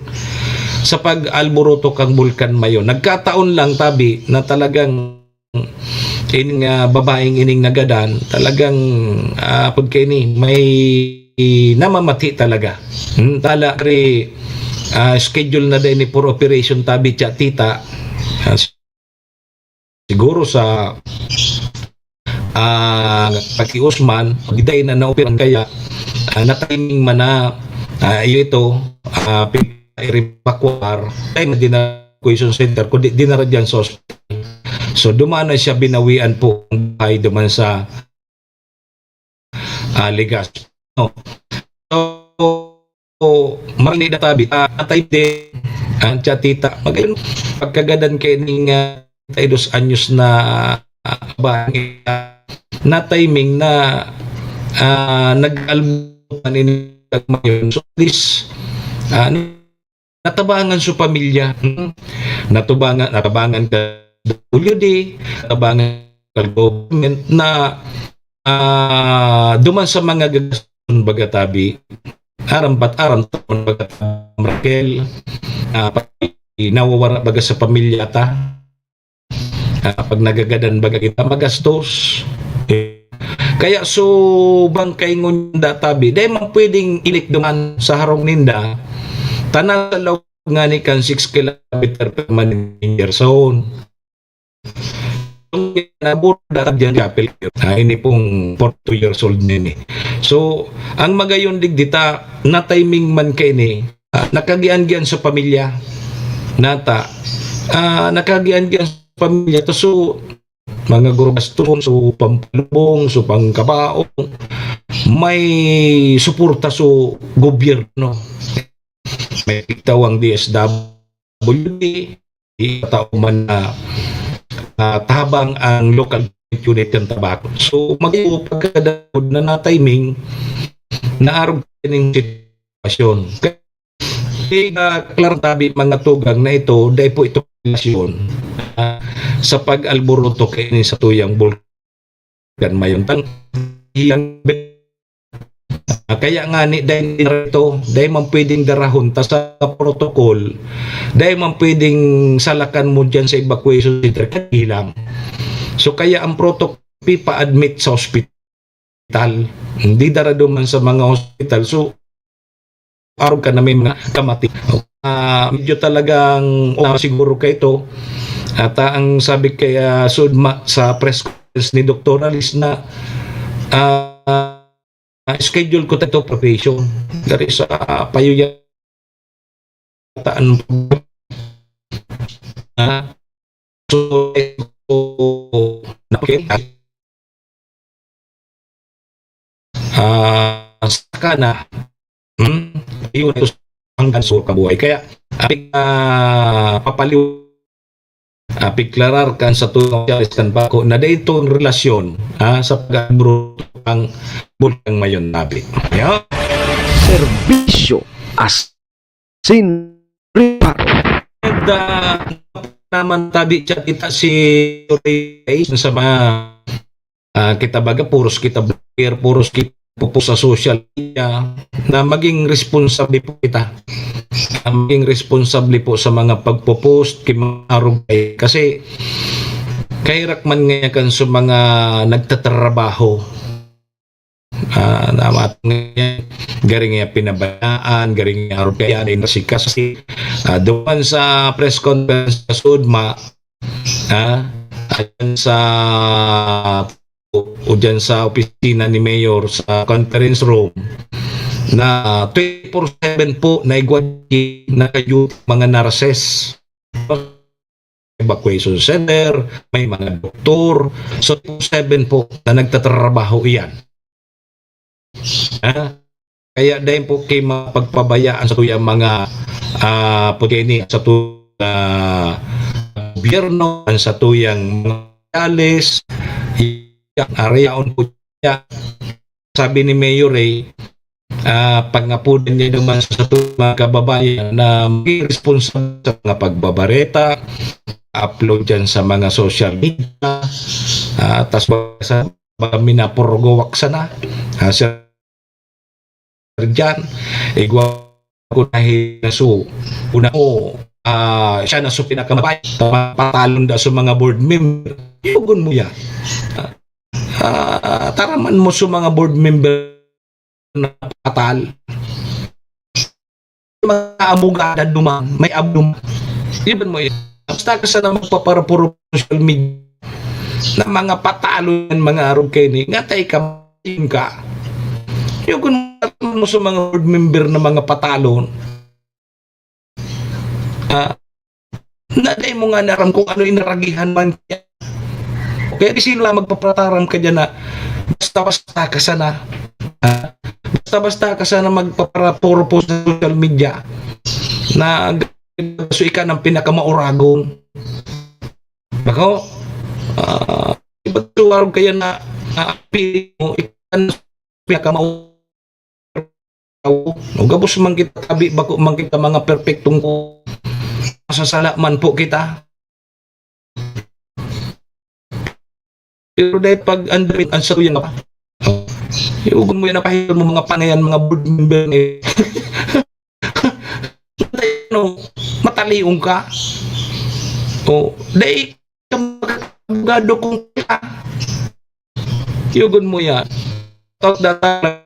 sa pag-alboroto kang Bulkan Mayon. Nagkataon lang tabi na talagang ining, ah, babaeng ining nagadan, talagang, ah, pagkaini, may namamathi talaga. Hmm, tala, kari, ah, schedule na din ni for operation tabi siya, tita. Ah, siguro sa, ah, pakiusman, di tayo na naoperan kaya, ah, na-timing man na, ah, iyo ito, ah, pin-, i-repakuar, tayo na din na question center, kundi dinara dyan sa hospital. So, duman na siya binawian po ang buhay duman sa, ah, Legazpi, no? So, marami na tabi, ah, atay din, ang tiyatita, magayon, pagkagadan kay ning, ah, treinta y dos anyos na, ah, babae, ah, na timing na, ah, nag-albutan ini ngayon. So, please, ah, natabangan sa pamilya, hmm? Natabangan, natabangan ka W D, natabangan ka government na, ah, duman sa mga gagaston baga tabi, aram pat aram ta kun baga, Raquel, ah, pati nawawara baga sa pamilya ta. Ah, pag nagagadan baga kita, magastos. Eh, kaya so, bangkay ngunyan da tabi, dai man pwedeng ilik duman sa harong ninda, tanan sa laog ngani kan six kilometer permanent danger zone. Nabura da diyan chapel. Ah, ini pong forty-two years old nini. So, ang magayon digdi ta, na-timing man kaini, ah, nakagian-gian sa pamilya. Nata, ah, nakagian-gian sa pamilya. Ta so, mga guro gaston, so pampalubong, so pangkabaon, may suporta so gobyerno. May pigtawang D S W D, itao man na, ah, tabang ang local unit kan Tabaco. So, mag-, pagkadaod na na-timing, naarog ning sitwasyon. Kaya, ah, klaro tabi, mga tugang, na ito, dai po ito relasyon, ah, sa pag-alboroto kaini sa tuyang Bulkan Mayon. Tang-, Ah, kaya nga ni, dai na ito, dai man pwedeng darahon ta sa protocol, dai man pwedeng salakan mo diyan sa evacuation center, kadi lang. So, kaya ang protocol, pipa-admit sa ospital. Hindi darado man sa mga ospital. So, arog ka na may mga kamati. Ah, medyo talagang, ah, siguro ka ito. At, ah, ang sabi kaya sudma sa press conference ni Doktor Alice na, ah, ah, schedule ko tato probation. Dari sa, ah, payo yata ang, ah, so, okay. Ah, saka na, hmm, yun, ito hanggang sa kabuhay. Kaya, apig, ah, papaliw-, apig klarar kan sa tulong kan bako na dai itong relasyon, ah, sa pag-abroad ang Bulkan Mayon tabi. Yeah? Serbisyo as sin reparo. And, ah, naman tabi siya kita si Ray sa mga, ah, kita baga, puros kita vlogger, puros kita po sa social media, na maging responsable po kita. Na maging responsable po sa mga pagpo-post, ki-, mga arog kay-, kasi kahirak man ngayon kan sa mga nagtatrabaho. Ah, na mat-, ngayon, garing niya pinabayaan, garing niya arog kaya, na inasikaso. Ah, duman sa press conference sa sudma, ah, ayan sa, o, o dyan sa opisina ni Mayor sa conference room, na twenty-four seven po na igwa, naka-duty mga nurses. Evacuation center, may mga doktor. So, seven po na nagtatrabaho iyan. Ha? Kaya dahil po kay mapagpabayaan sa tuyang mga, ah, pagkaini sa tu-, ah, gobyerno, ang sa tuyang mga opisyales, yan, arayaon po niya. Sabi ni Mayor Ray, ah, pangapodan niya naman sa mga kababayan na maging responsable sa mga pagbabareta, upload yan sa mga social media, ah, tas sa mga minapurugawak sana, ah, sir, dyan, igwa ko na hinaso, una ko, ah, siya na so pinakamabait, patalon da sa mga board member, yugon mo yan. Ah, ah, taraman mo sa mga board member na patal. Mga abogada duman, may abdum. Iban mo yun. Basta ka sana magpaparapuro sa social media na mga patalon yan, mga arog kayo ni, nga tayo ka, yun ka. Yung kung mo sa mga board member na mga patalon, ah, na dai mo nga naram kung ano inaragihan man kaya. Kaya di sila magpaparataram ka dyan na basta-basta ka sana. Ah, basta-basta ka sana magpaparapuro po sa social media na so ika ng pinakamauragon. Ako, ah, iba't suwarog kaya na, na feeling mo, ika ang pinakamauragon. O gabos man kita tabi, bako man kita mga perpektong ko. Masasala man po kita. Pero dahil pag ang damit, ang satuyan pa. Iugon mo yan, napahil mo mga pangayan, mga board member eh. Ano, matalion ka. O, dahil ka abogado kung ka. Iugon mo yan. Talk that talk.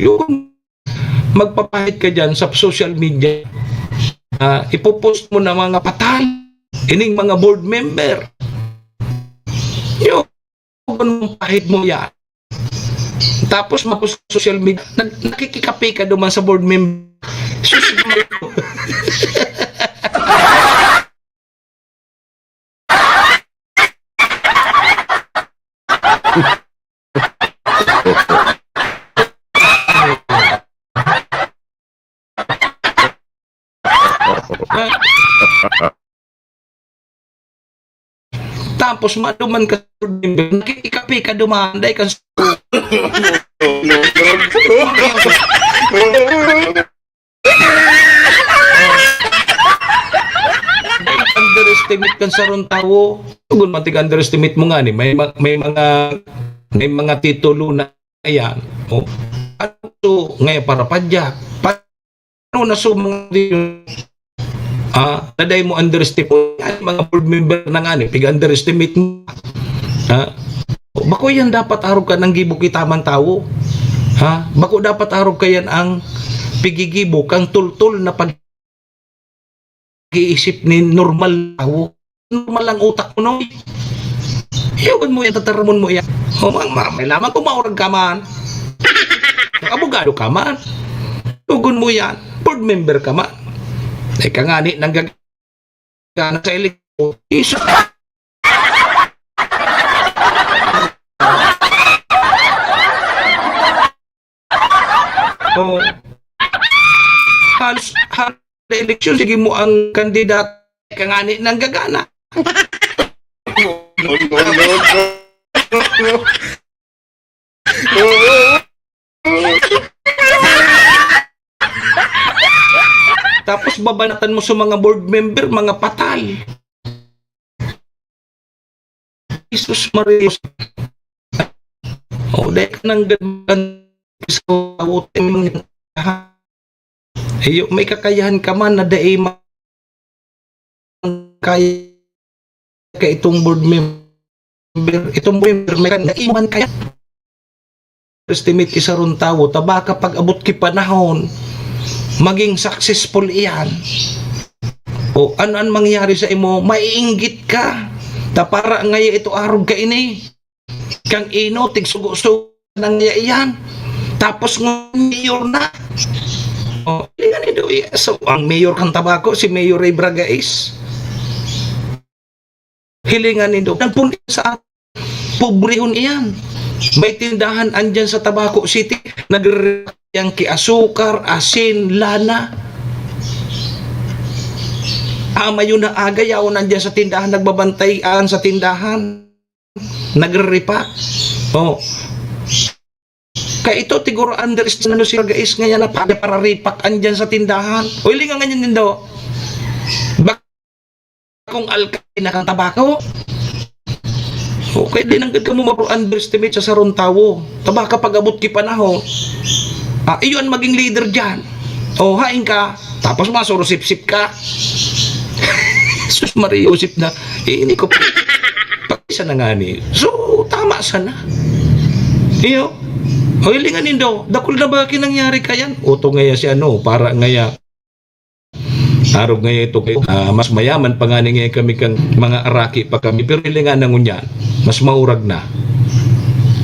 Yung magpapahit ka dyan sa social media, ah, ipopost mo na mga patal, ining mga board member. Yung pahit mo yan. Tapos mapos sa social media, nag-, nakikikape ka duman sa board member. Sus, Tapos maduman ka, nakikikape ka duman, dai ka underestimate kan sarong tawo. Tugon man, tig-underestimate mo nga ni, may ma-, may mga, may mga titulo na yan. O, ano to, ngayon para padyak. Pa-, ano na so mga di-, ah, naday mo underestimate. Yan, mga board member na nga ni, pig-underestimate mo. Ha? Bako yan dapat arog ka nang gibo kita man tawo. Ha? Bako dapat arog ka yan ang pigigibo kang tultol na pag-iisip ni normal na tawo. Normal ang utak mo, no? Iyogon mo yan, tataramon mo yan. O, ma-, ma-, may lamang kung maurag ka man. Abogado ka man. Iyogon mo yan. Board member ka man. Ay, kangani, nanggag-, ka na sa eleksyon. Iso-, oh. Halos, halos na eleksyon, sige mo ang kandidato, kangani nanggagana. No, no, no, no. Tapos babanatan mo sa mga board member, mga patal. Jesus Maria. O, dahil ka nang ganun, Iyo, may kakayahan ka man na dai ma-, kaya ka itong board member, itong board member, may kan-, dai man kaya. Estimate ki sarong tawo, ta baka pag-abot ki panahon, maging successful iyan. O, ano an mangyari sa imo? Maiinggit ka. Ta para ngaya ito arog ka ini. Kang ino, tigsugo-sugo nang iya iyan. Tapos nga mayor na. Oh, hilingan nindo, i-, so, ang mayor kan Tabaco, si Mayor Ray Bragais. Hilingan nindo, nagpundi sa pobrehon iyan. May tindahan andyan sa Tabaco City, nagre-, yang ki asukar, asin, lana. Amay yun na aga, yaon andyan sa tindahan, nagbabantay an sa tindahan. Nagre-repack. Oh. Kaya ito, tiguro underestimate na si Ragais ngayon na pag pararipak andyan sa tindahan. O, hilinga ngayon nindo. Bak-, kung alkalde na kang tabako. Okay, di nanggad ka mo ma-underestimate sa sarong tawo. Tabaka pag-abot ki panahon, ah, iyo ang maging leader dyan. O, hain ka, tapos masurusip-sip ka. Sus Maria Josep na, eh, ini ko, pag-isa na nga ni. So, tama sana. Iyo. O, hilingan nindo, dakul na ba kinangyari kayan? Uto ngaya si ano, para ngaya. Arog ngaya ito kayo. Ah, mas mayaman pa nga ni ngaya kami kang mga araki pa kami. Pero hilingan na ngunyan, mas maurag na.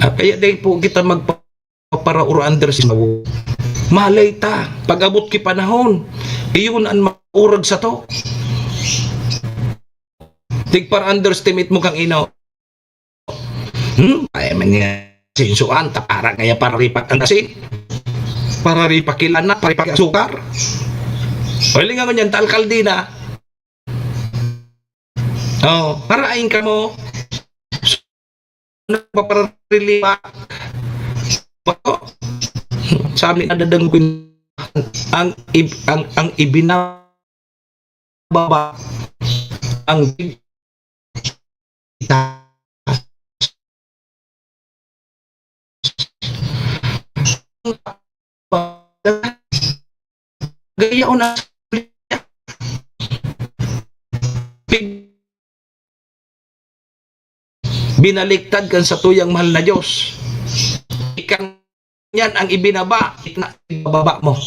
Ah, kaya dahil po kita magpa-, para ura under si Sawo. Malay ta, pag-abot ki panahon, iyon ang maurag sa to. Tig para underestimate mo kang ino. Hmm? Ay, man niya, sinsuan, ta para kaya pararipak ang asin. Pararipak kilana, pararipak asukar. O, hilinga ko niyan, ta alkalde na. Oh, parain ka mo. Nagpapararili pa. Sabi na dadanggon ang ib-, ang, ang ibinababa ang Gayaon ang binaliktad kan satuyang mahal na Diyos. Ikang yan ang ibinaba, na ibababa mo.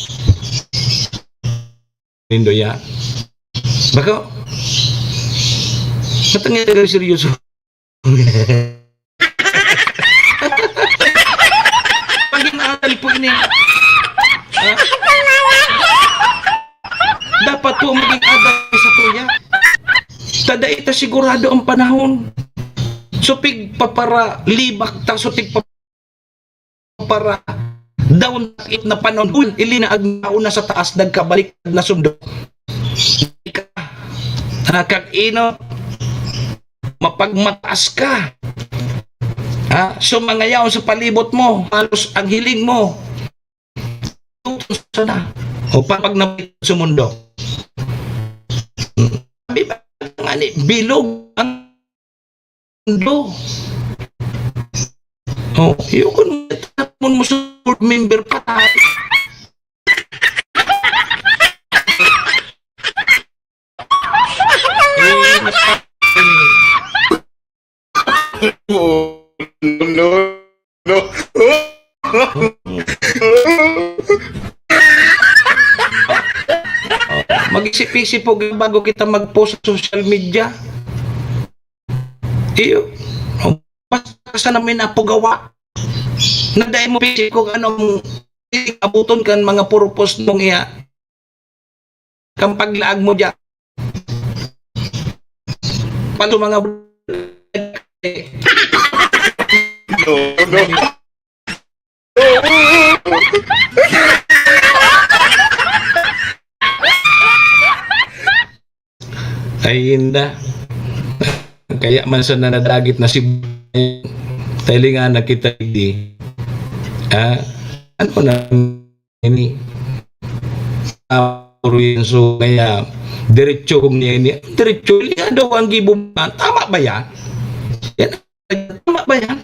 Nindo yan. Bako, matangin ka seryoso. Maging adal po ini. Ha? Dapat po maging adal sa tuya. Ta dai ta sigurado ang panahon. So, pig paparalibak ta, so, tig pa-, para daw na panahon, uy, ili na ag-, na sa taas, nagkabalik na sundo. Ika, ah, kag ino, mapagmataas ka. Ha? So, mangayaw sa palibot mo, halos ang hiling mo, tutusan na. O pa-, pag nabalik sa mundo. Sabi ba, nga ni, bilog ang mundo. Oh, yun kung tapon mo sa board member, patay. Eh, mas-, Oh, no, no, no. Mag-isip-isip po bago kita mag-post sa social media. Iyo. Basta sa namin na pugawa. Naday mo isip kung anong abuton kan mga purpose mong iya. Kan paglaag mo diyan. Palo mga No, no. Ay, inda. Kaya man sa nanadagit na si Tailingan na kita, di. Ah, ano na ini? Ah, puro yan, so, kaya, diretso kung niya ini. Diretso, yan daw ang gibo. Tama ba yan? Yan, tama ba yan?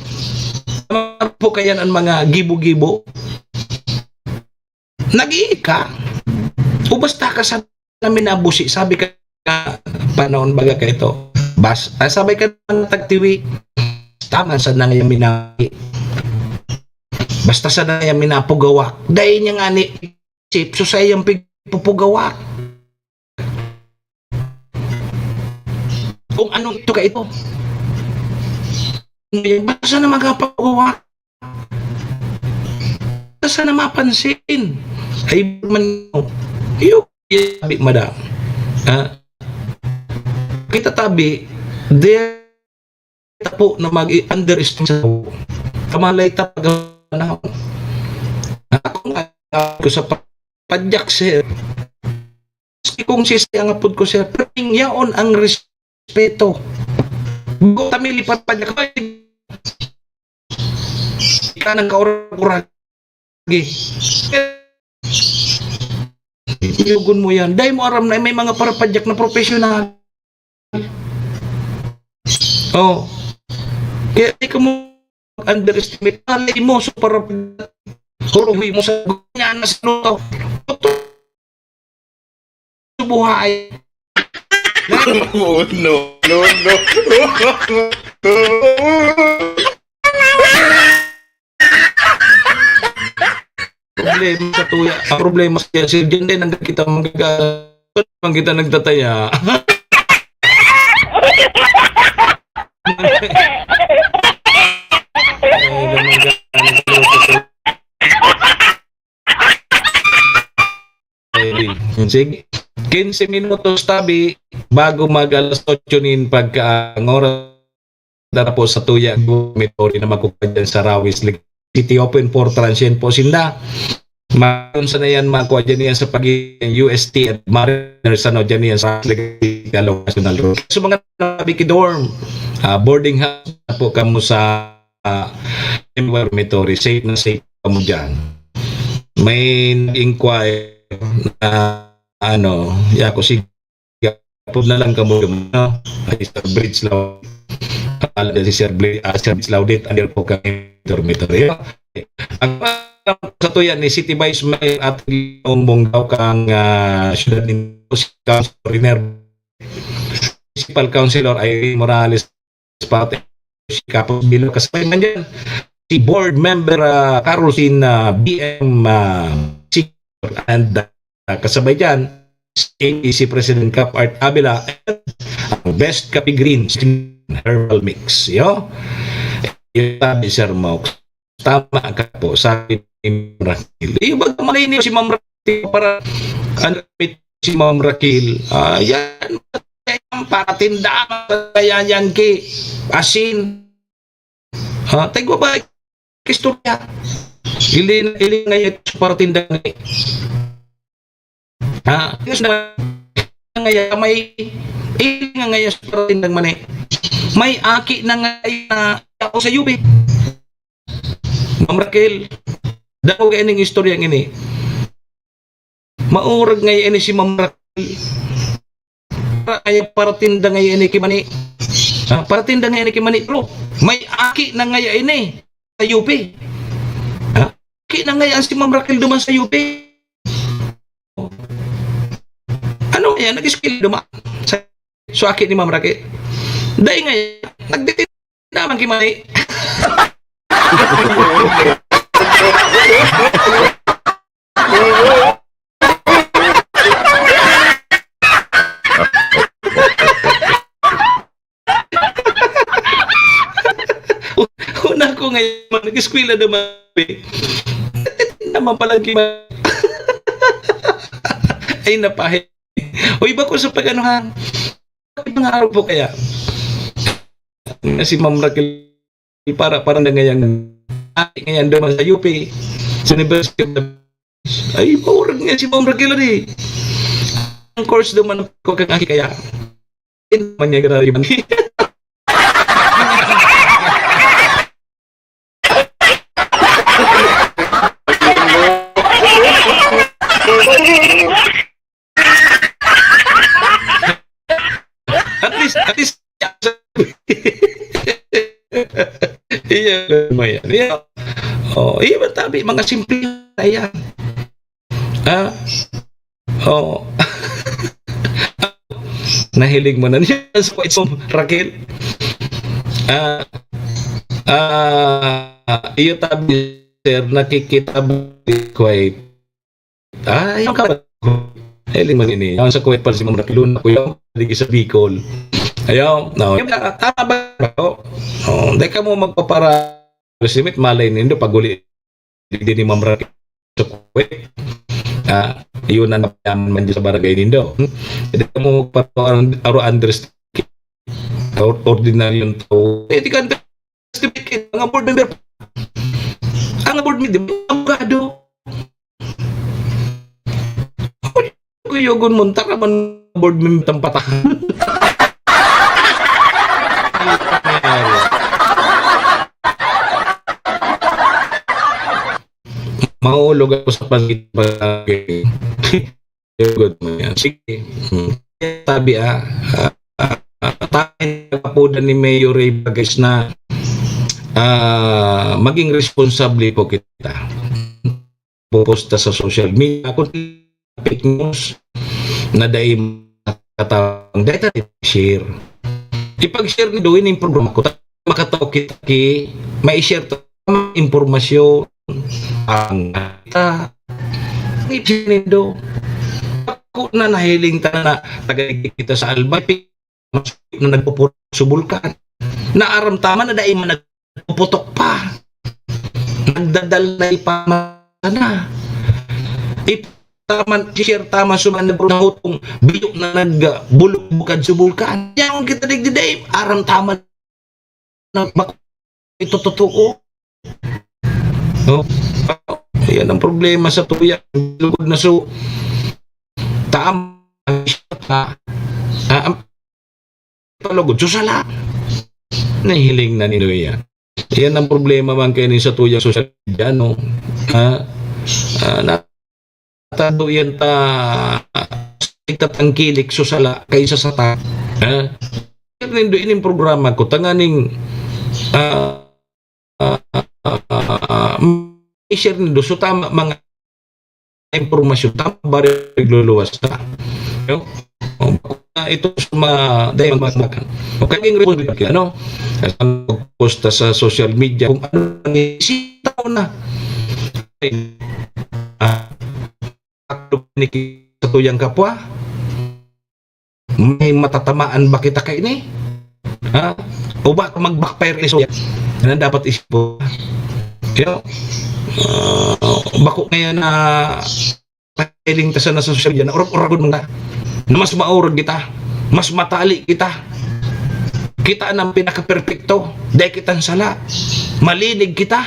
Tama po kaya ang mga gibo-gibo? Nag-iika? O basta ka sa namin nabusi, sabi ka, panahon baga ka ito. Bas-, ah, sabi ka ng tagtiwi, tama sa nang yamin na, basta sa nang yamin na pugawak. Dahil niya nga ni, sip, so sa iyang pig-, pupugawak. Kung anong ito ka ito. Ngayon, basta na magpapugawak. Basta na mapansin. Ay, man, iyo, tabi, madam. Ha? Kita tabi, there kita po na mag-i-underestimate sa tao. Kamalay ta pag-, ako nga, ko sa pa-, padyak, sir. Maski kung sisay ang apod ko, sir, pero yaon ang respeto. Bago kami lipat padyak, "Ay, ika nang kaurag-urag." Sige. Kuyogon mo yan. Dai mo aram na may mga parapadyak na professional. Oh. Kaya di ka mo underestimate. Malay mo, so parapadyak. Huruhi mo sa ganyan na sa luto. Buhay. Oh, no, no, no. Problema sa tuya. Ang problema sa tuya, Sir John, din ang kita manggaga. Ang kita nagtataya. Ay, ganun ka. Ay, sige. Quince minutos tabi bago mag alas otso nin pagka ang oras na po sa tuya dormitory na magkukuha dyan sa Rawis City. Open for transient po sinda. Mayon sa na yan, makuha dyan yan sa pag U S T at Mariner sa no dyan yan sa Legal National Road. So mga tabi ki dorm, ah, boarding house na po kamo sa ah, dormitory, safe na safe kamo dyan. May nag-inquire na ano, yako sige, apod na lang kamo yung ano, ay Sir Bridge Law. Ala si Sir Bridge, ah, Sir Bridge Laudit, under po kami dormitory. Ang sa tuya ni City Vice Mayor at Bongbong daw kang ah, syudad ni Councilor Riner, Municipal Councilor Irene Morales, pati si Kapos Bilo, kasabay man dyan si Board Member ah, Carlson ah, B M ah, Senior, and ah, kasabay dyan si A B C President Cap Art Avila, and ang Best Kape Greens Herbal Mix. Yo? Yung sabi, Sir Mox, tama ka po, sabi ni Ma'am Raquel. Yung baga malay niyo si Ma'am Raquel para ano, si Ma'am Raquel. Ah, yan, yan para tindahan, kaya yan ki asin. Ha, tigwa ba istorya? Ili, ili nga yan para tindahan ni. Ha, yes na nga yan, may ili nga ngayon para tindang mani. May aki na ngayon na ako sa U P. Ma'am Raquel, dako kaya ning istorya ini. Maurag ngayon ini si Ma'am Raquel. Para kaya paratinda ngayon ini ki mani. Ah, paratinda ngayon ini ki mani. Pero may aki na ngayon ini sa U P. Ha? Aki na ngayon si Ma'am Raquel duman sa U P. Ano ngayon? Nag-eskwela duman. Sa, so aki ni Ma'am Raquel. Dahil ngayon, nagtitin naman ki mani. Una ko ngayon, nag-eskwela naman. Naman pala ki mani. Ay, napahe. O iba ko sa pag-ano ha. Mga araw po kaya. Nga si Ma'am Raquel para, para na ngayon. Ay, ngayon naman sa U P. Sa University of the ay, maurag nga si Ma'am Raquel ari. Ang course naman ko kang aki kaya. Hindi man niya grabe man. At least, at least, iya, mo yan. Iya. Oh, iya, tabi, mga simple na yan. Ah, oh. Nahiling mo na niya sa kwento, Raquel. Ah, ah, iyo tabi, sir, nakikita mo quite. Ah, yung ka. Hiling mo ini. Ang sa kwento pala si Ma'am Raquel, una ko yung lagi sa Bicol. Ayaw, no. Yung, ah, tama ba? Oh, oh, hindi ka mo magpapara-, estimate, malay nindo, pag uli, di ni Ma'am Raquel sa Kuwait. Ah, yun ang napayaman man dyan sa barangay nindo. Hmm? Hindi ka mo magpapara-, aro Andres, or-, ordinaryong tao. Eh, di ka Andres, mga board member. Ang board member, abogado. Kuyogon mo, tara man board member tampatahan. Mahulog ako sa pag-, pag-, Good mo yan. Sige. Hmm. Sabi, ah, ah, ah, ah, tayo nagkapudan ni Mayor Ray Vargas na, ah, maging responsable po kita. Puposta sa social media, kung fake news na dai makatawang, dai ta share. Ipag-share ni Doy ning programa ko. Makataw kita ki, ma-share ta ang impormasyon. Ang kita. Ang ipinindo. Ako na nahiling ta na taga kita sa Albay, na nagpupuro sa bulkan. Naaram ta man na dai man nagpuputok pa. Nagdadal na ipamasa na. Ip-, taman, share taman sa mga nagpuro na hutong biyo na nagbulog bukad sa bulkan. Yan ang kita digdi dai. Aram taman na bako ito totoo. No? Yan ang problema sa tuya. Lugod na so, taam, ah, ah, palugod, so sala. Nahiling na nindo yan. Yan ang problema man kayo sa tuyang social media, no? Ha? Ah, na, tado yan ta, itatangkilik so sala kaysa sa ta. Ha? Nindo ining programa ko, tanganing, ah, ah, ah, ah, ah, i-share nindo. So, tama, mga impormasyon, tama ba rin nagluluwas ta? No? O, bako na ito sa mga, dahil mag-, mag-, o, kaya yung report, ano? Kasi ang posta sa social media, kung ano ang isita mo na. Ah, sa tuyang kapwa, may matatamaan ba kita kaini? Ha? O ba mag-backfire iso yan? Yan ang dapat isipon. Kaya, ah, bako ngayon na piling ta sana sa social media na urag-uragon mo na, na mas maurag kita, mas matali kita. Kita nang pinakaperpekto, dai kitang sala. Malinig kita.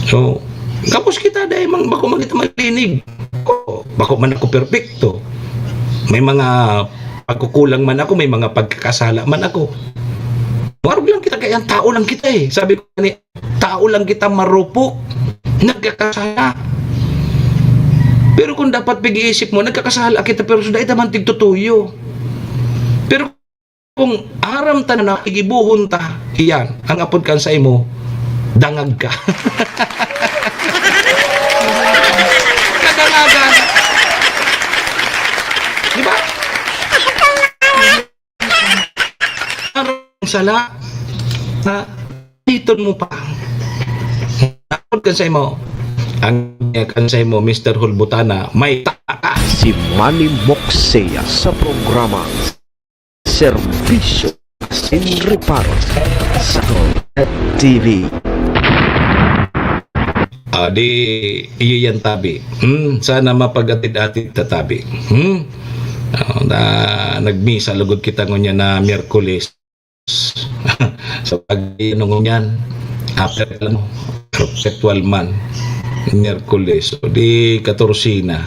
So, kapos kita, dai man, bako man kita malinig. Ko, bako man ako perpekto. May mga pagkukulang man ako, may mga pagkakasala man ako. Marog lang kita, kaya tao lang kita eh. Sabi ko ni, tao lang kita marupok. Nagkakasala. Pero kung dapat pag-iisip mo, nagkakasala kita, pero sa dai ta man tigtutuyo. Pero kung aram ta na nakigibuhon ta, iyan, ang apod kan sa imo, dangag ka. Kadangagan. Di ba? Ang sala, na iton mo pa. Apod kan sa imo, ang kan sa imo, Mister Hulbutana, may taka. Si Manny Moxea sa programa Serbisyo Sin Reparo sa T V. Ah, di, iyo yan, tabi. Hmm, sana mapag-atid-atid ta, tabi. Hmm? Ah, na, nagmisa lugod kita ngunyan na Miyerkules. Sa pag-, ano ngunyan, ah, perpetual, perpetual man. Miyerkules. So, di katorse na.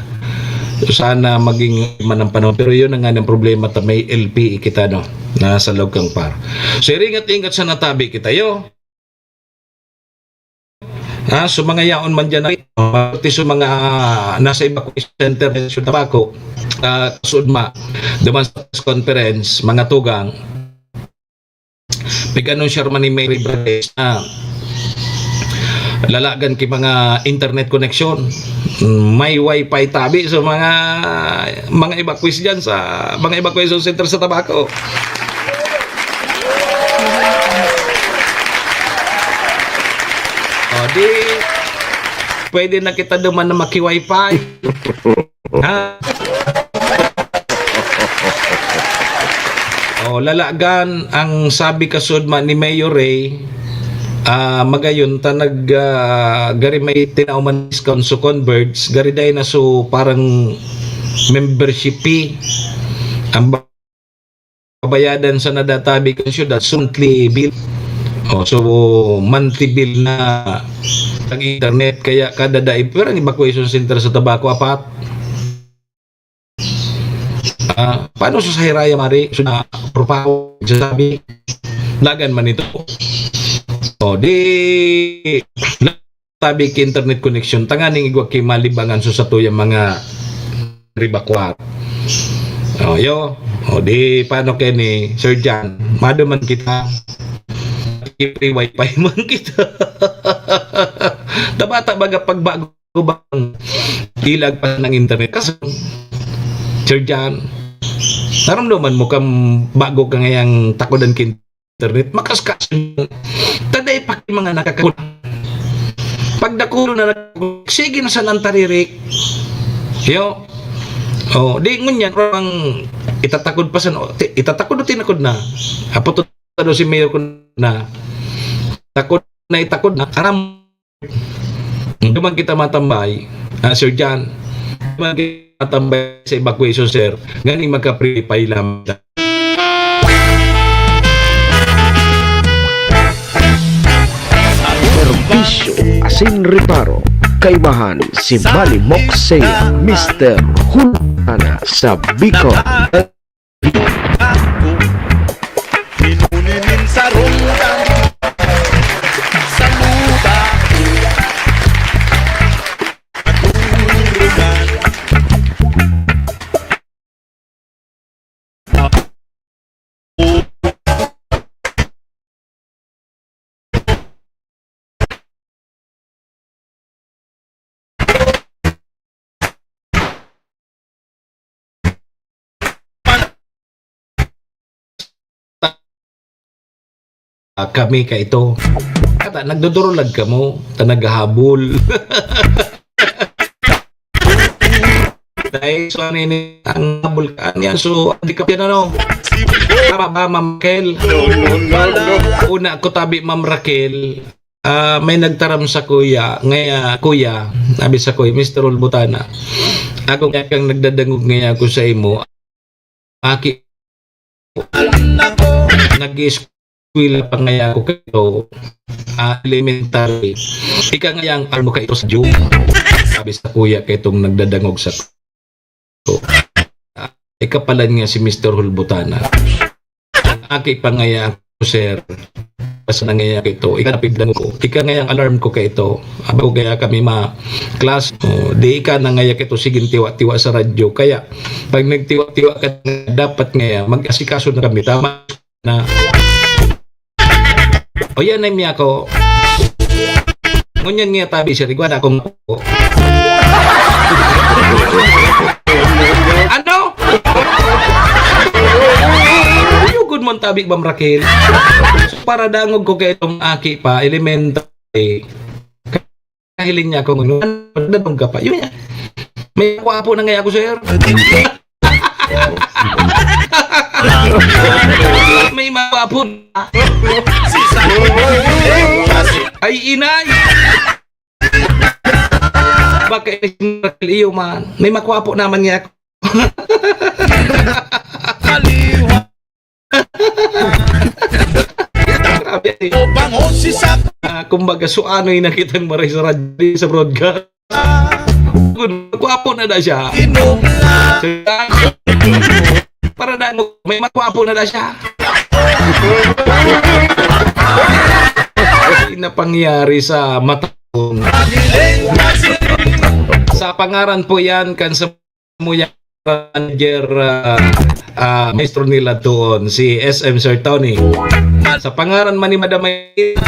So, sana maging man ang panahon. Pero yun ang nga ng problema, ta may L P E kita, no? Nasa loob kang par. So, iringat-ingat sa natabi kita, yo. Ah, so mga yaon man dyan, pati sa mga, ah, nasa evacuation center sa Tabaco, ah, sudma, duman sa press conference, mga tugang, pig-anunsyo man ni Mary Brades na lalagan ki mga internet connection. May wifi tabi sa mga, mga evacuees dyan sa mga evacuation center sa Tabaco. O, di, pwede na kita duman na maki-wifi. Ha? O, lalagan ang sabi kasudma ni Mayor Ray, ah, magayon ta nag, ah, gari may tinao man discount sa Converge, gari dai na so parang membership fee. Ang babayadan sa nadatabi kan syudad, monthly bill. O, so, monthly bill na ang internet, kaya kada daig, pero ang evacuation center sa Tabaco, apat. Ah, paano sa Sahiraya, Mari? So, na, propako, sabi, lagan man ito. O, di, tabi ki internet connection, tanganing igwa ki malibangan sa satuyang mga ribakwar. O, yo. O, di, paano kaya ni Sir John? Maduman kita. Free wifi man kita. Tabata baga pagbago bang ilag pa ng internet? Kaso, Sir John, naramdaman mo kang bago ka ngayang takodan kin internet, makaskas. Taday pa kay mga nakakakuna. Pag dakulo na nag-, sige na sa nang taririk. Yo. Oh, di ngunyan, ang itatakod pa sa, ti-, itatakod o tinakod na. Apo to, si Mayor ko na. Takod na, itakod na. Aram, duman kita matambay, ah, Sir John. Duman kita matambay sa evacuation, sir. Ganing magka-pre-pay lang. Serbisyo asin reparo. Kaibahan si Malimok Seiya, Mister Hulana sa Bicol. Pinuninin sa ronggang sa lupa. Ah, kami ka ito. Kata, nagdudurulag kamo, ta naghahabol. Dahil so, ano ini, ang habol ka, ano yan? So, hindi ka yan, ano? Tama ba, Ma'am Raquel? No, no, no, no. Una ko tabi, Ma'am Raquel, ah, may nagtaram sa kuya, ngaya, kuya, sabi sa kuya, "Mister Ulbutana, ako nga kang nagdadangog ngaya ako sa imo, aki, nag-eskwela pa ngaya ako kayo, ah, elementary. Ika ngaya ang armo ka ito sa Diyo." Sabi sa kuya kaitong nagdadangog sa ko. Ah, ikapalan niya si Mister Hulbutana. Ang aki pa ngaya ako, sir. Basta na ngaya ako ito. Ika napigdangog ko. Ika ngaya ang alarm ko ka ito. Aba ko kaya kami ma-class. Oh, di ika na ngaya ka ito. Sige, tiwa-tiwa sa radyo. Kaya, pag nagtiwa-tiwa ka, dapat ngaya, mag-asikaso na kami. Tama na. O yan ay miya ko. Ngunyan nga tabi siya, igwa na akong po. Ano? Uyugon mo ang tabi, Ma'am Raquel. So, para dangog ko kay itong aki pa, elementary. Kahiling niya ako ngayon. Dadong ka pa. Yun yan. May kwapo na nga ako, sir. May makwapo na. Ay, inay! Baka iyo man. May makwapo naman nga ako. Grabe, eh. Ah, kumbaga, so anoy na kitang maray sa radyo, sa broadcast. Good, gwapo na da siya. Para na mo, may magwapo na da siya. Napangyari sa mata. Sa pangaran po yan, kan sa Muya, manager, ah, ah, maestro nila doon, si S M Sir Tony. Sa pangaran man ni Madam Maylin,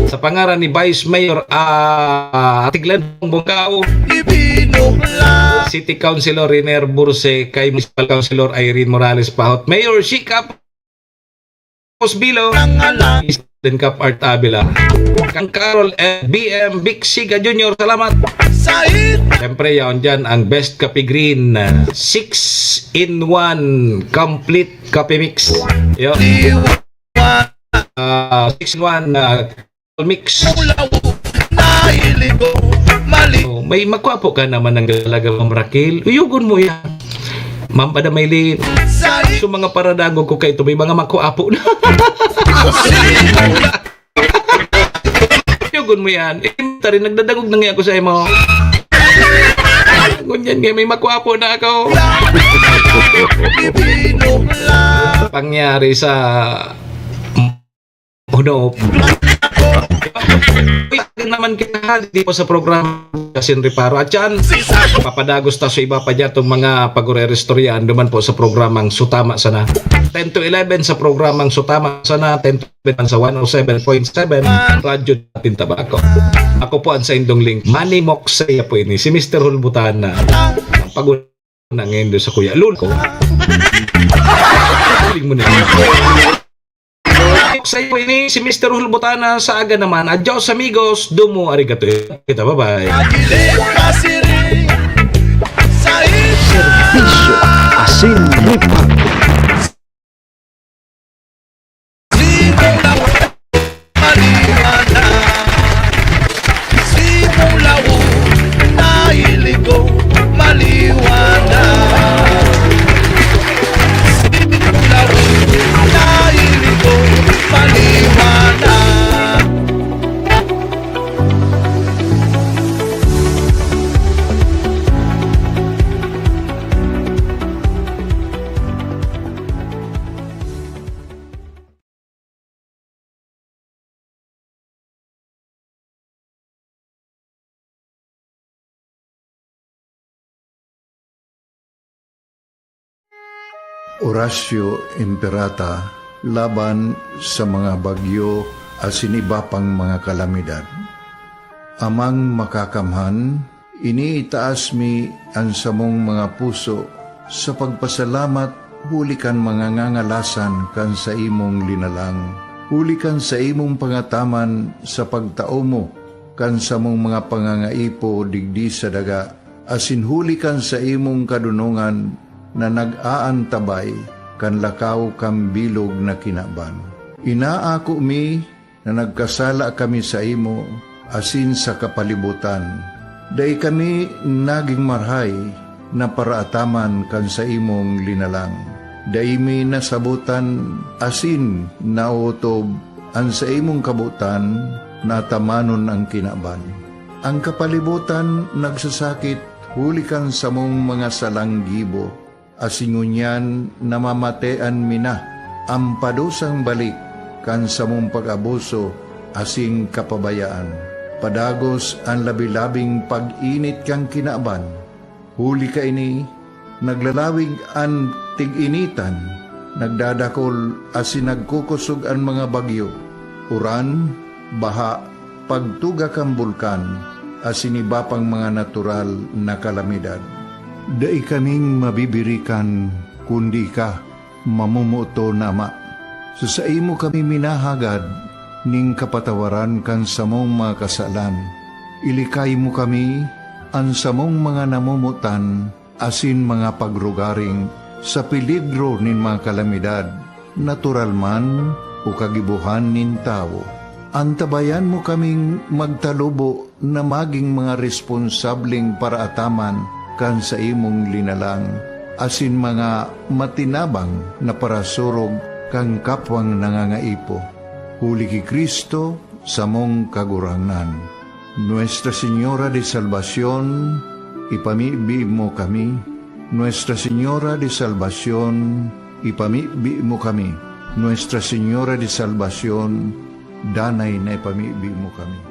sa pangaran ni Vice Mayor, ah, Ate Glenn Bongao, City Councilor Riner Burse, kay Municipal Councilor Irene Morales Pahot, Mayor Shika Osbilo, Student Cup Art Avila, kang Carol and B M Big Siga Junior, salamat. Siyempre, yaon dyan ang Best Kape Green, six in one complete kape mix. Yo. Ah, six in one, ah, mix. Oh, may makwapo ka naman ng galaga, Ma'am Raquel. Uyugon mo yan. Ma'am Ada Maylin. So, mga paradangog ko kaito, may mga makwapo na. Uyugon mo yan. Eh, tari, nagdadangog na nga ako sa imo. Ngunyan nga, may makwapo na ako. Pangyari sa Hunop. Uy, naman kita, di po sa programa Kasin Reparo. At yan, papadagos ta sa iba pa dyan itong mga pagurere-istoryahan duman po sa programang Sutama Sana. Ten to eleven sa programang Sutama Sana, ten to eleven sa one oh seven point seven Radyo Datin Tabaco. Ako po ang saindong link, Manny Moksaya po ini, si Mister Hulbutana. Ang pag- na ngayon doon sa Kuya Lul ko. Galing mo na yun. Sa iyo ini si Mister Hulbutana sa aga naman. Adios, amigos. Domo arigato. Kita, bye-bye. Serbisyo asin ripa. Simulaw, simulaw, mahilig ko, maliwanag. Simulaw, mahilig ko, maliwanag. Orasyo Imperata laban sa mga bagyo asin iba pang mga kalamidad. Amang Makakamhan, iniitaas mi an samong mga puso sa pagpasalamat huli kan mga ngangalasan kan saimong linalang, huli kan saimong pangataman sa pagtao mo kan samong mga pangangaipo digdi sa daga, asin huli kan saimong kadonongan na nag-aantabay kan lakaw kan bilog na kinaban. Inaako mi na nagkasala kami saimo asin sa kapalibotan. Dai kami nagin marahay na paraataman kan saimong linalang. Dai mi nasabotan asin naotob an saimong kabotan na atamanon an kinaban. An kapalibotan nagsasakit huli kan samong mga salang gibo, asin ngunyan namamatean mi na an padusang balik kan samong pag-abuso asin kapabayaan. Padagos an labi-labing pag-init kan kinaban. Huli kaini, naglalawig an tig-initan, nagdadakol asin nagkukosog an mga bagyo, uran, baha, pagtuga kan bulkan, asin iba pang mga natural na kalamidad. Dai kaming mabibirikan, kundi ika, mamomoton na Ama. Sa saimo kami minahagad nin kapatawaran kan samong mga kasalan. Ilikay mo kami, an samong mga namomotan, asin mga pagrugaring sa peligro nin mga kalamidad, natural man o kagibohan nin tawo. Antabayan mo kaming magtalubo na magin mga responsableng paraataman kan saimong linalang, asin mga matinabang na parasurog kan kapwang nangangaipo. Huli ki Cristo, samong Kagurangnan. Nuestra Señora de Salvacion, ipamibi mo kami. Nuestra Señora de Salvacion, ipamibi mo kami. Nuestra Señora de Salvacion, danay na ipamibi mo kami.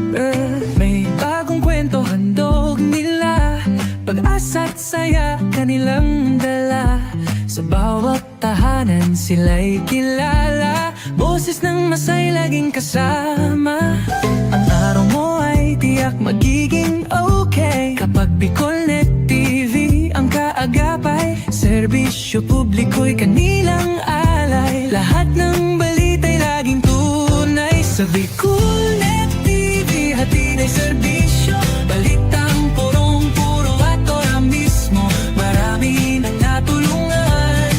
Eh, may bagong kwento handog nila, pag-asa't saya kanilang dala. Sa bawat tahanan sila'y kilala, boses ng masay laging kasama. Ang araw mo ay tiyak magiging okay kapag Bicolnet T V ang kaagapay. Serbisyo publiko'y kanilang alay. Lahat ng balita'y laging tunay. Sa Bicolnet T V, hatid ay serbisyo. Balitang purong-puro at ora mismo. Marami nang natulungan.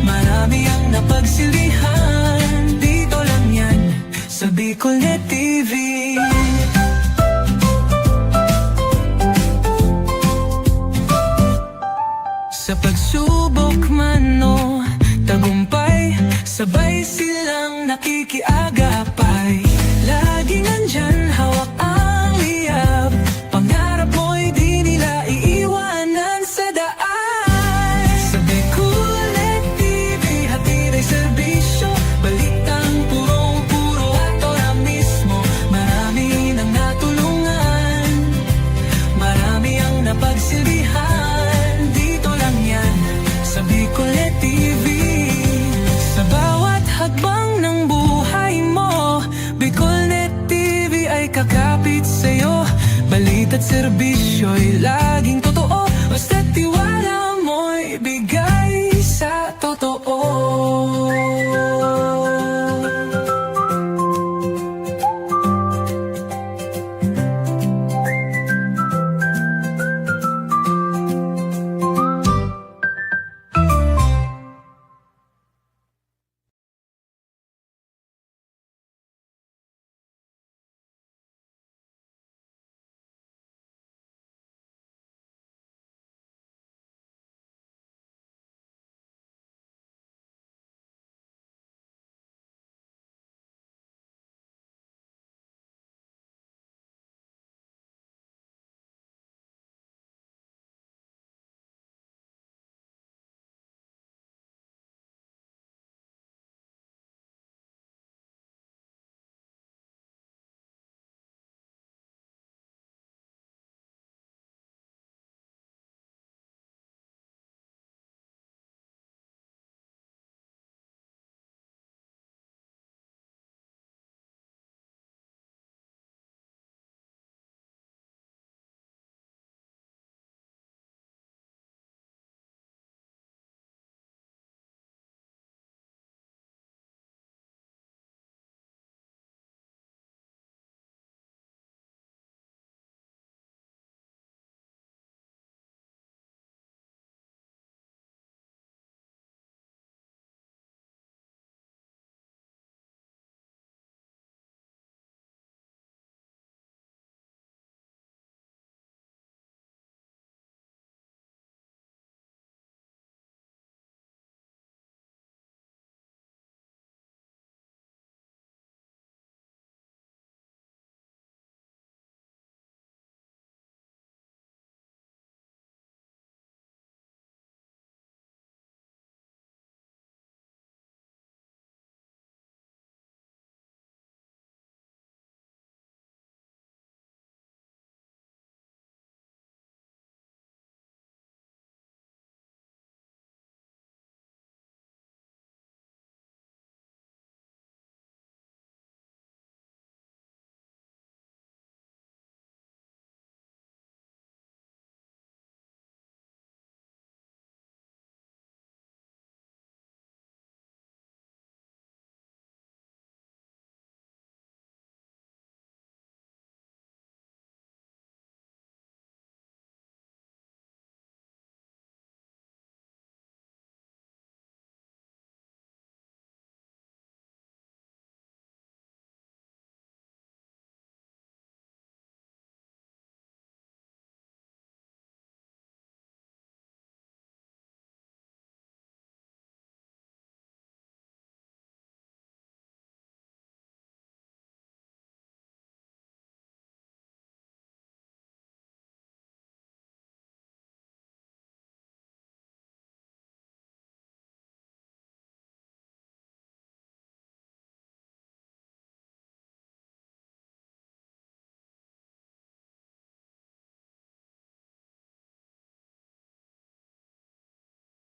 Marami ang napagsilbihan. Dito lang yan, sa Bicolnet. Silang nakikialam